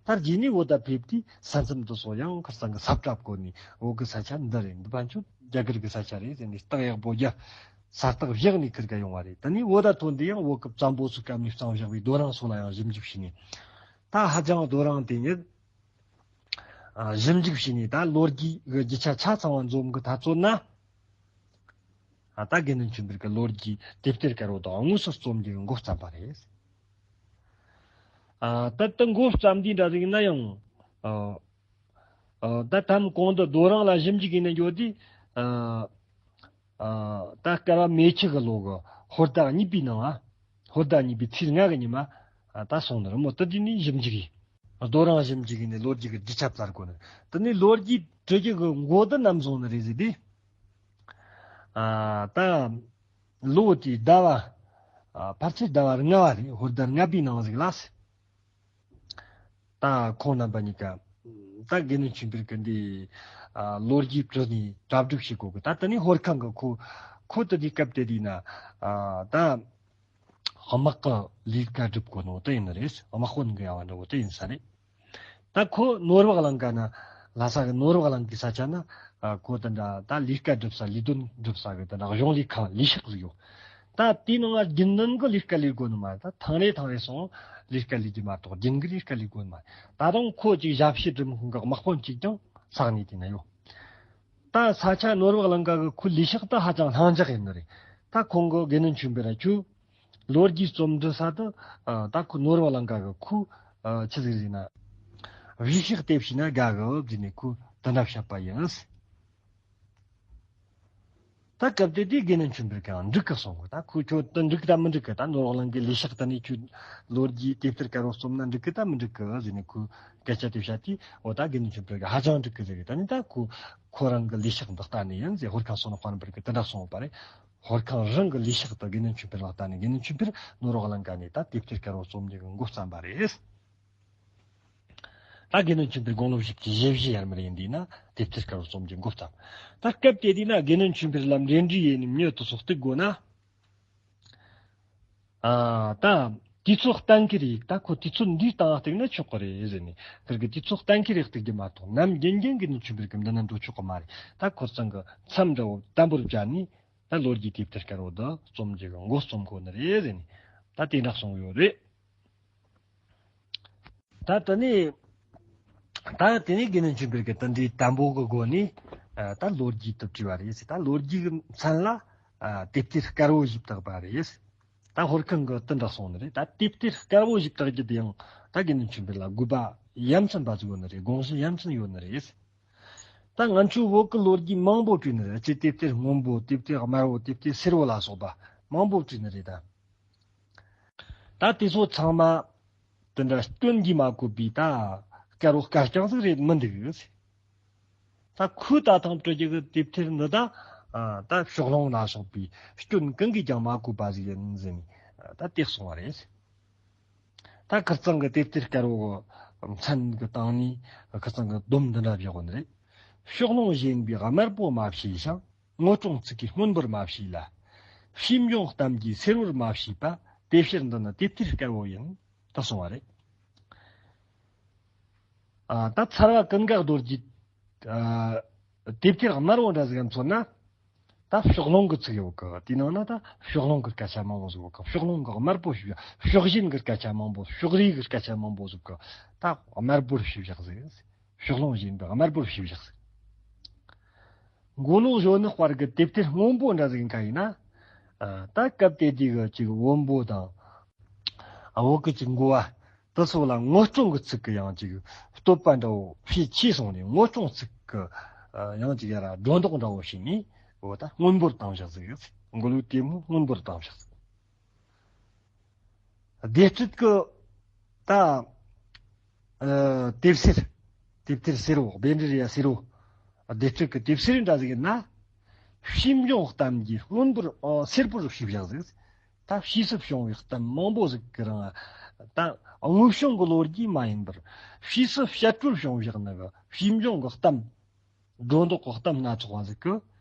ད་རྗེས་ནས་བོད་ད་ཕེབས་དུས་ས་མཚམས་དེ་སོང་ཡང་ཁ་སང་གི་ས་བཀྲ་བཀོད་ནས་བོད་ཀྱི་ས་ཆ་འདི་རེད། འདི་ཕན་ཆོད་རྒྱ་གར་གྱི་ས་ཆ་རེད་ཟེར་ནས་རྟགས་ཡག་པོ་རྒྱབ། ས་རྟགས་བཞག་ནས་ཁིར་ག་ཡོང་བ་རེད། དེ་ནས་བོད་ད་ཐོན་དུས་ཡང་བོད་ཀྱི་བཙན་པོ་ཚོས་བཀབ་ནས་བརྩམས་བཞག་པའི་རྡོ་རིང་སོགས་ལ་ཡང་ཞིབ་འཇུག་བྱས་ནས། ད་ཧ་ཅང་རྡོ་རིང་དེ་ཉིད། ཨ། ཞིབ་འཇུག་བྱས་ནས་ད་ལོ་རྒྱུས་ཀྱི་རྒྱུ་ཆ་ཆ་ཚང་བ་འཛོམས་གི་ད་བཙོན་ན། ཨ། ད་དགེ་འདུན་ཆོས་འཕེལ་གྱི་ལོ་རྒྱུས་དེབ་ཐེར་དཀར་པོ་དེ་དངོས་སུ་རྩོམ་རྒྱུ་འགོ་བརྩམས་པ་རེད། ཨ། ད་ད་འགོ་བརྩམས་དུས་འདྲ་ཟིག་ན་ཡང་། ཨ། ཨ། ད་ཐམ་གོང་དུ་རྡོ་རིང་ལ་ཞིབ་འཇུག་ཡེད་ནས་འགྱོ་དུས། ཨ། ཨ། ད་སྐལ་བ་མེ་ཆུ་གི་ལོ་གི་ཧོར་ཟླ་གཉིས་པའི་ནང་། ཨ། ཧོར་ཟླ་གཉིས་པའི་ཚེས་ལྔ་གི་ཉི་མ། ཨ། ད་སོང་ནི་རེད་མོ། དེ་དུས་ནས་ཞིབ་འཇུག་ཡེད། རྡོ་རིང་ཞིབ་འཇུག་ཡེད་ནས་ལོ་རྒྱུས་ཀྱི་རྒྱུ་ཆ་བཙལ་གོ་ནི། དེ་ནས་ལོ་རྒྱུས་འབྲི་རྒྱུ་གི་འགོ་དེ་ནམ་བཟུང་ནི་རེད་ཟེར་དུས། ཨ། ད་ལོ་དེའི་ཟླ་བ། ཨ། ཕལ་ཆེར་ཟླ་བ་ལྔ་བ་རེད། ཧོར་ཟླ་ལྔ་པའི་ནང་ཟིག་ལ་ཟེར། ད་ཁོང་རྣམ་པ་གཉིས་ཀ། ད་དགེ་འདུན་ཆོས་འཕེལ་གྱིས་འདི། ཨ། ལོ་རྒྱུས་བྲིས་ནས་གྲ་སྒྲིག་བྱེད་གོ་གི། ད་དེ་ནས་ཧོར་ཁང་གི་ཁོ། ཁོ་དེ་དུས་སྐབས་དེ་དུས་ན། ཨ། ད་དམག་གི་ལས་ཀ་སྒྲུབ་གོ་ནོ་དེ་ཡིན་ནི་རེད། དམག་དཔོན་གི་ཡ་བ་འདྲ་བོ་དེ་ཡིན་ས་རེད། ད་ཁོ་ནོར་བུ་གླིང་ག་ན། ལྷ་ས་གི་ནོར་བུ་གླིང་གི་ས་ཆ་ན། ཨ། ཁོ་དེ་འདྲ་ད་ལས་ཀ་སྒྲུབ་ས། ལས་དོན་སྒྲུབ་ས་གི་དེ་འདྲ་གཞུང་ལས་ཁང་ལས་ཤག་ཟིག་ཡོད། ད་དེའི་ནང་ང་རྒྱུན་ལྡན་གྱི་ལས་ཀ་ལས་དགོས་ནི་མ་རེད། ད་ཐེངས་རེ་ཐེངས་རེ་སོང་ལས་ཀ་ལས་རྒྱུ་མ་གཏོགས་རྒྱུན་གྱི་ལས་ཀ་ལས་དགོས་ནི་མ་རེད། ད་རུང་ཁོ་ཅིག་ཞབས་ཕྱི་སྒྲུབ་མཁན་གྱི་དམག་དཔོན་ཅིག་ཀྱང་ས་གནས་དེ་ན་ཡོད། ད་ས་ཆ་ནོར་བུ་གླིང་ག་གི་ཁོའི་ལས་ཤག་ད་ཧ་ཅང་ལྷིང་འཇགས་ཡིན་ནི་རེད། ད་ཁོང་གིས་དགེ་འདུན་ཆོས་འཕེལ་ར་ཁྱོད། ལོ་རྒྱུས་རྩོམ་འབྲི་ས་དེ། ཨ། ད་ཁོ་ནོར་བུ་གླིང་ག་གི་ཁོའི། ཨ། ཆི་ཟིག་རེད་ན། གཞི་ཤེས་བལྟས་ཤེས་ན་དགའ་གི་ཟེར་ནས་ཁོས་དེ་འདྲ་བཤད་པ་ཡིན། ད་སྐབས་དེ་དུས་དགེ་འདུན་ཆོས་འཕེལ་གྱིས་འགྲིག་གི་གསུང་གི། ད་ཁོས་ཁྱོད་དེ་འགྲིག་ད་མི་འགྲིག་གི། ད་ནོར་བུ་གླིང་གི་ལས་ཤག་དེ་ནས་ཁྱོད་ལོ་རྒྱུས་དེབ་ཐེར་དཀར་པོ་རྩོམ་ན་འགྲིག་གི་ད་མི་འགྲིག་གི་ཟེར་ནས་ཁོས་སྐད་ཆ་དེ་བཤད་དུས། འོ་ད་དགེ་འདུན་ཆོས་འཕེལ་གྱིས་ཧ་ཅང་འགྲིག་གི་ཟེར་གི། ད་ནི་ད་ཁོ་ཁོ་རང་གི་ལས་ཤག་འདི་ལྟ་ནི་ཡིན་ཟེར། ཧོར་ཁང་བསོད་ནམས་དཔལ་འབར་གྱིས་དེ་འདྲ་གསུངས་པ་རེད། ཧོར་ཁང་རང་གི་ལས་ཤག་དེ་དགེ་འདུན་ཆོས་འཕེལ་ལ་ལྟ་ནས། དགེ་འདུན་ཆོས་འཕེལ་ནོར་བུ་གླིང་ག་ནས་ད་དེབ་ཐེར་དཀར་པོ་རྩོམ་རྒྱུ་གི་འགོ་བརྩམས་པ་རེད། ད་དགེ་འདུན་ཆོས་འཕེལ་དགུང་ལོ་བཞི་བཅུ་ཞེ་བཞི་ཡར་མར་ཡིན་དུས་ན་དེབ་ཐེར་དཀར་པོ་རྩོམ་རྒྱུ་འགོ་བརྩམས། ད་སྐབས་དེ་དུས་ན་དགེ་འདུན་ཆོས་འཕེལ་ལ་འབྲེལ་འདྲིས་ཡས་ནས་མྱི་དེ་ཚོ་གཏུག་དགོས་ན། ཨ། ད་དུས་ཚོད་གཏན་འཁེལ་རིགས། ད་ཁོ་དུས་ཚོད་འདིའི་སྟེང་གཏུག་ན་ཆོག་གི་རེད་ཟེར་ནས། ཁིར་གི་དུས་ཚོད་གཏན་འཁེལ་རིགས་གཏུག་རྒྱུ་མ་གཏོགས། ནམ་རྒྱུན་རྒྱུན་དགེ་འདུན་ཆོས་འཕེལ་གི་འདི་ན་འགྲོ་ཆོག་གི་མ་རེད། ད་ཁོ་ཚང་གི་མཚམས་འདྲ་བོ་དམ་པོར་བཅད་ནས། ད་ལོ་རྒྱུས་དེབ་ཐེར་དཀར་པོ་འདི་རྩོམ་རྒྱུ་གི་འགོ་རྩོམ་དགོས་ནི་རེད་ཟེར་ནས། ད་དེ་འདྲ་གསུངས་ཡོད་རེད། ད་དེ་ནས། ད་དེ་ནས་དགེ་འདུན་ཆོས་འཕེལ་གྱིས་དེ་འདྲའི་དམ་པོ་གི་སྒོ་ནས། ཨ། ད་ལོ་རྒྱུས་དེ་བྲིས་པ་རེད། ད་ལོ་རྒྱུས་ཀྱི་མཚན་ལ། ཨ། དེབ་ཐེར་དཀར་པོ་ཞེས་བཏགས་པ་རེད། ད་ཧོར་ཁང་གིས་དེ་འདྲ་གསུངས་ནི་རེད། ད་དེབ་ཐེར་དཀར་པོ་ཞེས་བཏགས་རྒྱུ་དེ་ཡང་ད་དགེ་འདུན་ཆོས་འཕེལ་ལ་དགོས་པ་ཡ་མཚན་པ་ཟིག་ཡོད་ནི་རེད། དགོངས་གཞི་ཡ་མཚན་ཡོད་ནི་རེད། ད་ང་ཚོའི་བོད་ཀྱི་ལོ་རྒྱུས་མང་པོ་བྲིས་ནི་རེད། སྤྱིར་དེབ་ཐེར་སྔོན་པོ། དེབ་ཐེར་དམར་པོ། དེབ་ཐེར་སེར་པོ་ལ་སོགས་པ་མང་པོ་བྲིས་ནི་རེད་ད། ད་དེ་ཚོ་ཚང་མ་དེ་འདྲ་སྐྱོན་གྱིས་མ་གོས་པའི་ད་དཀར་པོ་དཀར་རྐྱང་ཟིག་རེད་མི་འདུག། ད་ཁོས་ད་ཐེངས་བྲི་རྒྱུ་གི་དེབ་ཐེར་འདི་ད། ཨ། ད་ཕྱོགས་ལྷུང་ལ་སོགས་པའི་སྐྱོན་གང་གིས་ཀྱང་མ་གོས་པ་ཟིག་ཡིན་ཟེར་ནས། ཨ། ད་དེ་གསུངས་པ་རེད། ད་ཁིར་ཚང་གིས་དེབ་ཐེར་དཀར་པོ་གི་མཚན་གི་སྟེང་ནས་ཁིར་ཚང་གིས་སྡོམ་འདི་འདྲ་བཞག་གོ་ནི་རེད། ཕྱོགས་ལྷུང་བཞིན་པའི་དམར་པོ་མ་བྱས་ཤིང་། ངོ་སྲུང་ཚིག་གི་སྔོན་པོར་མ་བྱས་ལ། ཕྱིས་འབྱུང་གཏམ་གྱི་སེར་པོར་མ་བྱས་པ། དེ་ཕྱིར་འདི་ནི་དེབ་ཐེར་དཀར་པོ་ཡིན། ད་གསུངས་པ་རེད། ཨ། ད་ཚར་བ་ཀུན་དགའ་རྡོ་རྗེ། ཨ། དེབ་ཐེར་དམར་པོ་འདྲ་ཟིག་མཚོན་ན། ད་ཕྱོགས་ལྷུང་གི་ཚིག་ཡོད་གི། དེའི་ནང་ན་ད་ཕྱོགས་ལྷུང་གི་སྐད་ཆ་མང་པོ་ཟིག་ཡོད་གི། ཕྱོགས་ལྷུང་གི་དམར་པོ་ཞིག། ཕྱོགས་ཞེན་གི་སྐད་ཆ་མང་པོ། ཕྱོགས་རིས་གི་སྐད་ཆ་མང་པོ་ཟིག་གི། ད་དམར་པོར་ཞིག་བཞག་ཟིག། ཕྱོགས་ལྷུང་བཞིན་དུ་དམར་པོར་ཞིག་བཞག་ཟིག། མགོ་ལོག་གཞོན་ནུ་དཔལ་གྱི་དེབ་ཐེར་སྔོན་པོ་འདྲ་ཟིག་ག་ཡིན་ན། ཨ། ད་སྐབས་དེ་དུས་གི་ཅིག་བོན་པོ་དང་། ཨ། བོད་གི་ཅིག་འགོ་བ་དེ་ཚོ་ལ་ངོ་སྲུང་གི་ཚིག་གི་ཡང་ཅིག་བསྟོད་པ་འདྲ་བོ་ཕྱིས་ཆེ་སོང་ནས། ངོ་སྲུང་ཚིག་གི། ཨ། ཡང་ཅིག་ཡར་སྒྲོ་འདོགས་འདྲ་བོ་བྱས་ནས། འོ། ད་སྔོན་པོར་བཏང་བཞག་ཟིག། མགོ་ལོག་དེབ་སྔོན་པོར་བཏང་བཞག་ཟིག། སྡེ་སྲིད་ཀྱི་ད། ཨ། དེབ་སེར། དེབ་ཐེར་སེར་པོ། སྦེ་འབྲི་རེ་ཡ་སེར་པོ། སྡེ་སྲིད་ཀྱི་དེབ་སེར་འདྲ་ཟིག་ཡིན་ན། ཕྱིས་འབྱུང་གཏམ་གྱི་སྔོན་པོར། ཨ། སེར་པོར་ཞིག་བཞག་ཟིག། ད་ཕྱིས་སུ་བྱུང་བའི་གཏམ་མང་པོ་ཟིག་གི་རིང་། ད་དངོས་བྱུང་གི་ལོ་རྒྱུས་མ་ཡིན་པར། ཕྱིས་སུ་བཤད་སྲོལ་བྱུང་བཞག་ནི་གི་ཕྱིས་འབྱུང་གི་གཏམ། སྒྲོ་འདོགས་གི་གཏམ་སྣ་ཚོགས་པ་ཟིག་གི་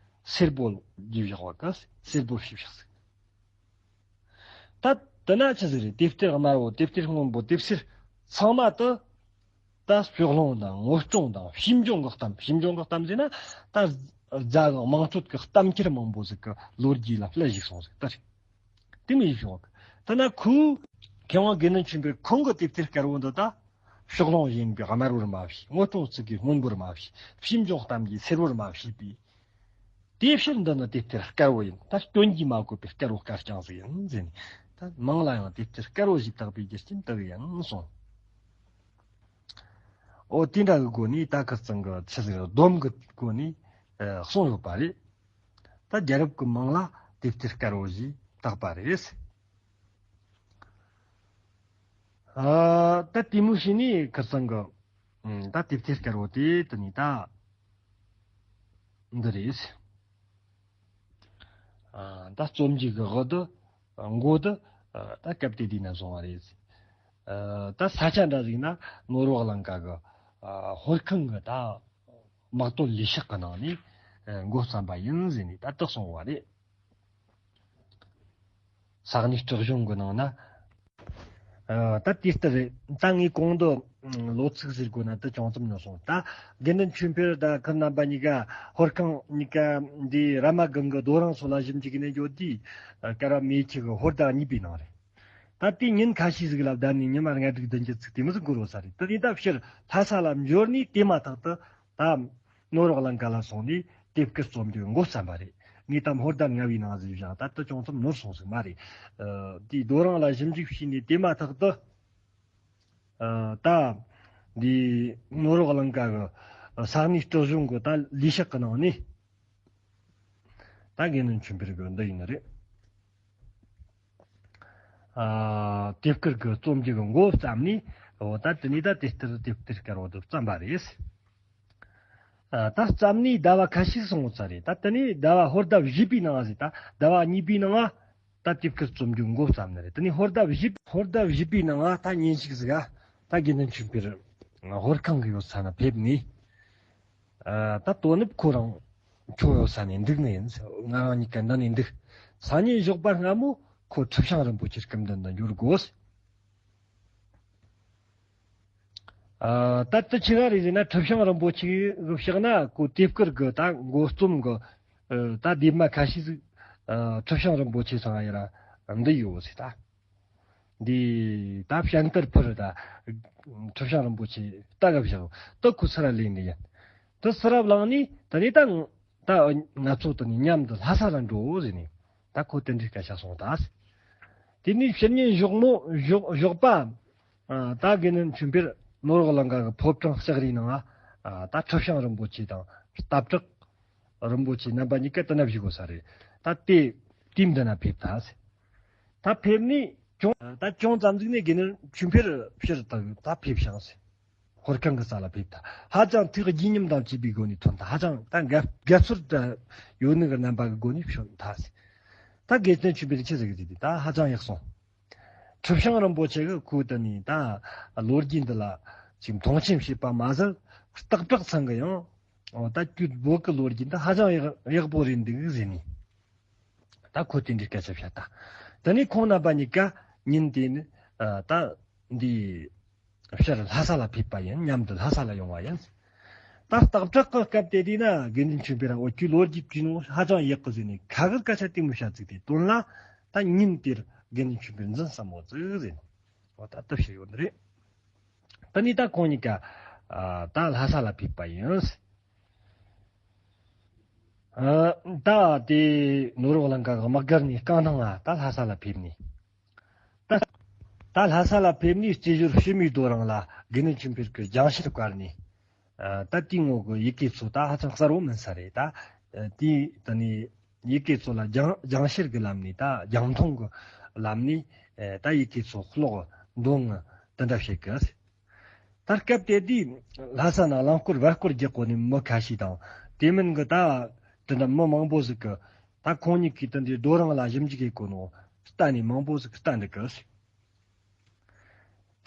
སེར་པོ་བརྗེས་བཞག་པ་གི་སེར་པོར་ཞིག་བཞག་ཟིག། ད་དེ་ན་ཆི་ཟིག་རེད། དེབ་ཐེར་དམར་པོ། དེབ་ཐེར་སྔོན་པོ། དེབ་སེར་ཚང་མ་དེ་ད་ཕྱོགས་ལྷུང་དང་ངོ་སྲུང་དང་ཕྱིས་འབྱུང་གི་གཏམ། ཕྱིས་འབྱུང་གི་གཏམ་ཟེར་ན། ད་རྒྱ་གི་དམངས་ཁྲོད་ཀྱི་གཏམ་འཁྱེར་མང་པོ་ཟིག་གི་ལོ་རྒྱུས་ལ་སླད་ཞིག་སོང་ཟིག། ད་རེད། དེ་མོ་ཞིག་བྱུང་བ། ད་ན་ཁོས། མཁས་དབང་དགེ་འདུན་ཆོས་འཕེལ་ཁོང་གི་དེབ་ཐེར་དཀར་པོ་འདི་ད་ཕྱོགས་ལྷུང་བཞིན་པའི་དམར་པོར་མ་བྱས། ངོ་སྲུང་ཚིག་གི་སྔོན་པོར་མ་བྱས། ཕྱིས་འབྱུང་གཏམ་གྱི་སེར་པོར་མ་བྱས་པས། དེ་ཕྱིར་འདི་ནི་དེབ་ཐེར་དཀར་པོ་ཡིན། ད་སྐྱོན་གྱིས་མ་གོས་པའི་དཀར་པོ་དཀར་རྐྱང་ཟིག་ཡིན་ཟེར་ནས། ད་མིང་ལ་ཡང་དེབ་ཐེར་དཀར་པོ་ཞེས་བཏགས་པའི་རྒྱུ་རྐྱེན་དེ་གིས་ཡིན་གསུངས། འོ། དེ་འདྲ་གི་སྒོ་ནས་ད་ཁིར་ཚང་གིས་ཆི་ཟིག་རེད། སྡོམ་གི་སྒོ་ནས། ཨ། གསུངས་ཡོད་པ་རེད། ད་རྒྱལ་རབས་ཀྱི་མིང་ལ་དེབ་ཐེར་དཀར་པོ་ཞེས་བཏགས་པ་རེད། ཨ། ད་དེ་མོ་བྱས་ནས་ཁིར་ཚང་གིས། ཨ། ད་དེབ་ཐེར་དཀར་པོ་དེ་དེ་ནས་ད་འདི་རེད། ཨ། ད་རྩོམ་རྒྱུ་གི་འོག་ཏུ། མགོ་དེ། ཨ། ད་སྐབས་དེ་དུས་ན་བཟུང་བ་རེད། ཨ། ད་ས་ཆ་འདྲ་ཟིག་ན་ནོར་བུ་གླིང་ཀ་གི། ཨ། ཧོར་ཁང་གི་ད་དམག་དོན་ལས་ཤག་གི་ནང་ནས། ཨ། འགོ་བརྩམས་པ་ཡིན་ཟེར་ནས་ད་དེ་གསུངས་པ་རེད། ས་གནས་སྲིད་གཞུང་གི་ནང་ན། ཨ། ད་དེ་ལྟར་རེད། ད་ངས་གོང་དུ། ཨ། ལོ་ཚིགས་ཟེར་དགོས་ན་དེ་ཅུང་ཙམ་ཉུང་སོང་། ད་དགེ་འདུན་ཆོས་འཕེལ་དང་ཁོ་རྣམ་པ་གཉིས་ཀ་ཧོར་ཁང་གཉིས་ཀ་འདི་ར་མ་སྒང་གི་རྡོ་རིང་སོགས་ལ་ཞིབ་འཇུག་ནས་འགྱོ་དུས། ཨ། ཀ་ར་མེ་ཁྱི་གི་ཧོར་ཟླ་གཉིས་པའི་ནང་རེད། ད་དེ་ཉིན་ཁ་ཤས་ཟིག་ལ་བསྡད་ནས་ཉི་མ་ལྔ་དྲུག་བདུན་བརྒྱད་ཙིག་དེ་མོ་ཟིག་འགོར་བ་ས་རེད། དེ་ནས་ད་ཕྱིར་ལྷ་ས་ལ་འབྱོར་ནས་དེ་མ་ཐག་ཏུ་ད་ནོར་བུ་གླིང་ཀ་ལ་སོང་ནས་དེབ་དཀར་རྩོམ་རྒྱུ་འགོ་བརྩམས་པ་རེད། ངས་ད་ཧོར་ཟླ་ལྔ་བའི་ནང་ཟིག་བཞག། ད་དེ་ཅུང་ཙམ་ནོར་སོང་ཟིག་མ་རེད། ཨ། དེའི་རྡོ་རིང་ལ་ཞིབ་འཇུག་བྱས་ནས་དེ་མ་ཐག་ཏུ། ཨ། ད་འདི་ནོར་བུ་གླིང་ཀ་གི་ས་གནས་སྲིད་གཞུང་གི་ད་ལས་ཤག་གི་ནང་ནས། ད་དགེ་འདུན་ཆོས་འཕེལ་གི་འདི་ཡིན་ནི་རེད། ཨ། དེབ་དཀར་གྱི་རྩོམ་རྒྱུ་གི་འགོ་བརྩམས་ནས། འོ། ད་དེ་ནས་ད་དེ་ལྟར་དེབ་ཐེར་དཀར་པོ་དེ་བརྩམས་པ་རེད། ཨ། ད་བརྩམས་ནས་ཟླ་བ་ཁ་ཤས་སོང་ཚར་རེད། ད་དེ་ནས་ཟླ་བ་ཧོར་ཟླ་བཞི་པའི་ནང་ཟེར། ད་ཟླ་བ་གཉིས་པའི་ནང་ང་ད་དེབ་དཀར་རྩོམ་རྒྱུ་འགོ་བརྩམས་ནི་རེད། དེ་ནས་ཧོར་ཟླ་བཞི། ཧོར་ཟླ་བཞི་པའི་ནང་ང་ད་ཉིན་ཞིག་ཟིག་ག་ད་དགེ་འདུན་ཆོས་འཕེལ། ཧོར་ཁང་གི་ཡོད་ས་ན་ཕེབས་ནས། ཨ། ད་དོ་ནུབ་ཁོ་རང་ཁྱོད་ཡོད་ས་ནས་འདུག་ནི་ཡིན། ང་རང་གཉིས་ཀ་འདི་ནས་འདུག་སང་ཉིན་ཞོགས་པ་སྔ་མོ་ཁོ་ཁྲི་བྱང་རིན་པོ་ཆེའི་སྐུ་མདུན་དུ་འབྱོར་དགོས། ཨ། ད་དེ་ཆི་ག་རེད་ཟེར་ན། ཁྲི་བྱང་རིན་པོ་ཆེ་གི་ཕྱག་ན་ཁོ་དེབ་དཀར་གི་ད་མགོ་རྩོམ་གི། ཨ། ད་དེབ་མ་ཁ་ཤས་ཟིག་ཨ། ཁྲི་བྱང་རིན་པོ་ཆེ་ཚང་ཡ་ར་འདི་ཡོད་ཟེར་ད། འདི་ད་བཤད་འདིར་ཕུར་ད་ཁྲི་བྱང་རིན་པོ་ཆེ་ལྟ་ག་བཞག་ད་ཁོ་སི་ར་ལེན་ནི་ཡིན། ད་སི་ར་བླངས་ནི་ད་ནི་ད་ད་ང་ཚོ་ད་ནི་མཉམ་དུ་ལྷ་ས་ལ་འགྲོ་ཟེར་ནི། ད་ཁོ་དེ་འདྲའི་སྐད་ཆ་གསུངས་ད། དེ་ནས་ཕྱི་ཉིན་ཞོགས་མོ་ཞོགས་ཞོགས་པ། ཨ། ད་དགེ་འདུན་ཆོས་འཕེལ་ནོར་བུ་གླིང་ག་གི་ཕོ་བྲང་ལྕགས་རིའི་ནང་ང་། ཨ། ད་ཁྲི་བྱང་རིན་པོ་ཆེ་དང་སྟབས་གྲགས་རིན་པོ་ཆེ་རྣམ་པ་གཉིས་ཀ་དེ་ན་བཞུགས་དགོས་ས་རེད། ད་དེ་དེའི་མདུན་ན་ཕེབས་ད་ཟེར། ད་ཕེབས་ནས་ཅུང་ད་ཅུང་ཙམ་ཟིག་ནས་དགེ་འདུན་ཆོས་འཕེལ་ཕྱིར་ད་ད་ཕེབས་ཤག་ཟེར། ཧོར་ཁང་གི་ས་ལ་ཕེབས་ད། ཧ་ཅང་ཐུགས་བརྗིད་ཉམས་དང་བཅས་པའི་སྒོ་ནས་ཐོན་ད། ཧ་ཅང་ད་དགའ་དགའ་ཚོར་དུ་ཡོད་ནི་གི་རྣམ་པ་གི་སྒོ་ནས་ཕྱོགས་ད་ཟེར། ད་དགེ་འདུན་ཆོས་འཕེལ་ཆི་ཟིག་ཟེར་དེ་ད་ཧ་ཅང་ཡག་སོང་། ཁྲི་བྱང་རིན་པོ་ཆེ་གི་ཁོ་དེ་ནས་ད་ལོ་རྒྱུས་འདི་ལ་ཅིག་མཐོང་ཆེན་བྱས་པ་མ་ཟད། སྟག་བྲག་ཚང་གི་ཡང་། འོ། ད་ཁྱོད་བོད་ཀྱི་ལོ་རྒྱུས་འདི་ཧ་ཅང་ཡག་ཡག་པོ་རེད་འདུག་ཟེར་ནས། ད་ཁོ་དེ་འདྲའི་སྐད་ཆ་བཤད་ད། དེ་ནས་ཁོང་རྣམ་པ་གཉིས་ཀ་ཉིན་དེ་ནི། ཨ། ད་འདི་ཕྱིར་ལྷ་ས་ལ་ཕེབས་པ་ཡིན། མཉམ་དུ་ལྷ་ས་ལ་ཡོང་བ་ཡིན། ད་སྟག་བྲག་གི་སྐབས་དེ་དུས་ན་དགེ་འདུན་ཆོས་འཕེལ་ར། འོ། ཁྱོད་ལོ་རྒྱུས་བྲིས་ནོ་ཧ་ཅང་ཡག་གི་ཟེར་ནས་ཁ་གི་སྐད་ཆ་དེ་མོ་བཤད་ཚིག་དེ་དོན་ལ། ད་ཉིན་དེར་དགེ་འདུན་ཆོས་འཕེལ་འཛིན་བསམ་མོ་ཙིག་ཟེར་ནས། འོ། ད་ལྟ་བཤད་ཡོད་ནི་རེད། ད་ནི་ད་ཁོང་གཉིས་ཀ། ཨ། ད་ལྷ་ས་ལ་ཕེབས་པ་ཡིན། ཨ། ད་དེ་ནོར་བུ་གླིང་ག་གི་དམག་སྒར་ནས་རྐང་ཐང་ང་ད་ལྷ་ས་ལ་ཕེབས་ནས། ད་ད་ལྷ་ས་ལ་ཕེབས་ནས་རྩེ་ཞོར་ཕྱི་མའི་རྡོ་རིང་ལ་དགེ་འདུན་ཆོས་འཕེལ་གྱི་རྒྱང་ཤེལ་བཀར་ནས། ཨ། ད་དེའི་ངོ་གི་ཡི་གེ་ཚོ་ད་ཧ་ཅང་གསལ་བོ་མིན་ས་རེད། ད་དེ་ད་ནི་ཡི་གེ་ཚོ་ལ་རྒྱང་རྒྱང་ཤེལ་གྱི་ལམ་ནས། ད་རྒྱང་མཐོང་གི་ལམ་ནས། ཨ། ད་ཡི་གེ་ཚོ་ཀློག་འདོན་དེ་འདྲ་བྱེད་གི། ད་སྐབས་དེ་དུས་ལྷ་ས་ན་རླངས་འཁོར་བར་སྐོར་རྒྱག་གོ་ནི་མི་ཁ་ཤས་དང་། དེ་མིན་གི་ད་དེ་འདྲ་མི་མང་པོ་ཟིག་གི། ད་ཁོང་གཉིས་ཀྱིས་དེ་འདྲའི་རྡོ་རིང་ལ་ཞིབ་འཇུག་བྱེད་གོ་ནོ་ལྟ་ནས་མང་པོ་ཟིག་ལྟ་འདུག་གི།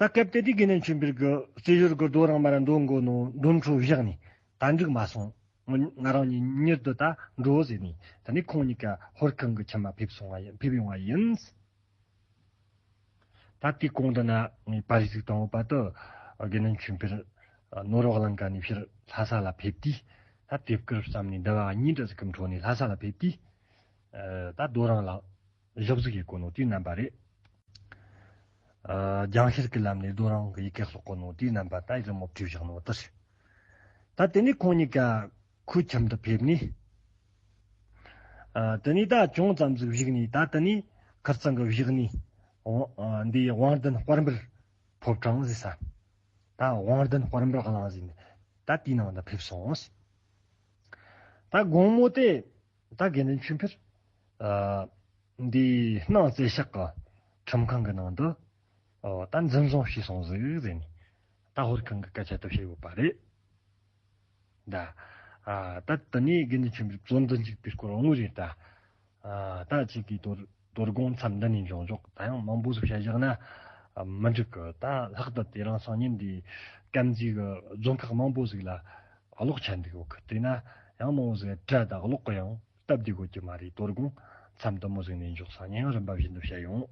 ད་སྐབས་དེ་དུས་དགེ་འདུན་ཆོས་འཕེལ་གྱི་རྩེ་ཞོར་གྱི་རྡོ་རིང་མར་འདོན་གོ་ནོ་འདོན་འཕྲོ་བཞག་ནས། ད་འགྲིག་མ་སོང་། ང་རང་གཉིས་མྱུར་དུ་ད་འགྲོ་ཟེར་ནས། ད་ནི་ཁོང་གཉིས་ཀ་ཧོར་ཁང་གི་ཁྱིམ་མ་ཕེབས་སོང་བ་ཡིན། ཕེབས་ཡོང་བ་ཡིན། ད་དེའི་གོང་དུ་ན་ངས་པར་རིས་ཟིག་བཏང་ཡོད་པ་དེ། དགེ་འདུན་ཆོས་འཕེལ་ནོར་བུ་གླིང་ག་ནས་ཕྱིར་ལྷ་ས་ལ་ཕེབས་དུས། ད་དེབ་དཀར་བརྩམས་ནས་ཟླ་བ་གཉིས་འདྲ་ཟིག་གི་འཕྲོ་ནས་ལྷ་ས་ལ་ཕེབས་དུས། ཨ། ད་རྡོ་རིང་ལ་ཞིབ་གཟིགས་བྱེད་གོ་ནོ་དེའི་རྣམ་པ་རེད། ཨ། རྒྱང་ཤེལ་གྱི་ལམ་ནས་རྡོ་རིང་གི་ཡི་གེ་ཀློག་གོ་ནོ་དེའི་རྣམ་པ་ད་རི་མོ་བྲིས་བཞག་ནོ་དེ་རེད། ད་དེ་ནས་ཁོང་གཉིས་ཀ་ཁོའི་ཁྱིམ་དུ་ཕེབས་ནས། ཨ། དེ་ནས་ད་ཅུང་ཙམ་ཟིག་བཞུགས་ནས། ད་དེ་ནས་ཁིར་ཚང་གི་བཞག་ནས། འོ། ཨ། འདི་དབང་ལྡན་དཔལ་འབར་ཕོ་བྲང་ཟེར་ས། ད་དབང་ལྡན་དཔལ་འབར་གླིང་ཟེར་ནས་ད་དེའི་ནང་དུ་ཕེབས་སོང་། ད་དགོང་མོ་དེ་ད་དགེ་འདུན་ཆོས་འཕེལ། ཨ། འདི་སྣང་རྩེ་ཤག་གི་ཁྲིམས་ཁང་གི་ནང་དུ། ཨོ། ད་འཛིན་བཟུང་བྱས་སོང་ཟིག་ཟེར་ནས། ད་ཧོར་ཁང་གི་སྐད་ཆ་དེ་བཤད་ཡོད་པ་རེད། ད། ཨ། ད་དེ་ནས་དགེ་འདུན་ཆོས་འཕེལ་བཙོན་དུ་འཇུག་པའི་སྐོར་དངོས་རེད་ད། ཨ། ད་ཅིག་གིས་དོ་དོ་དགོང་མཚམས་འདི་ནས་འཇོག་འཇོག་ད་ཡང་མང་པོ་ཟིག་བཤད་བཞག་ན་མི་འགྲིག་གི། ད་ལྷག་ཏུ་དེ་རིང་སང་ཉིན་འདི་དཀར་མཛེས་གི་རྫོང་ཁག་མང་པོ་ཟིག་ལ་གློག་ཆད་འདུག་གི། དེ་ན་ཡང་མང་པོ་ཟིག་དྲ་དང་གློག་གི་ཡང་སྟབས་བདེ་གོ་གི་མ་རེད། དོ་དགོང་མཚམས་དུ་མོ་ཟིག་ནས་འཇོག་སང་ཉིན་རིམ་པ་བཞིན་དུ་བཤད་ཡོང་།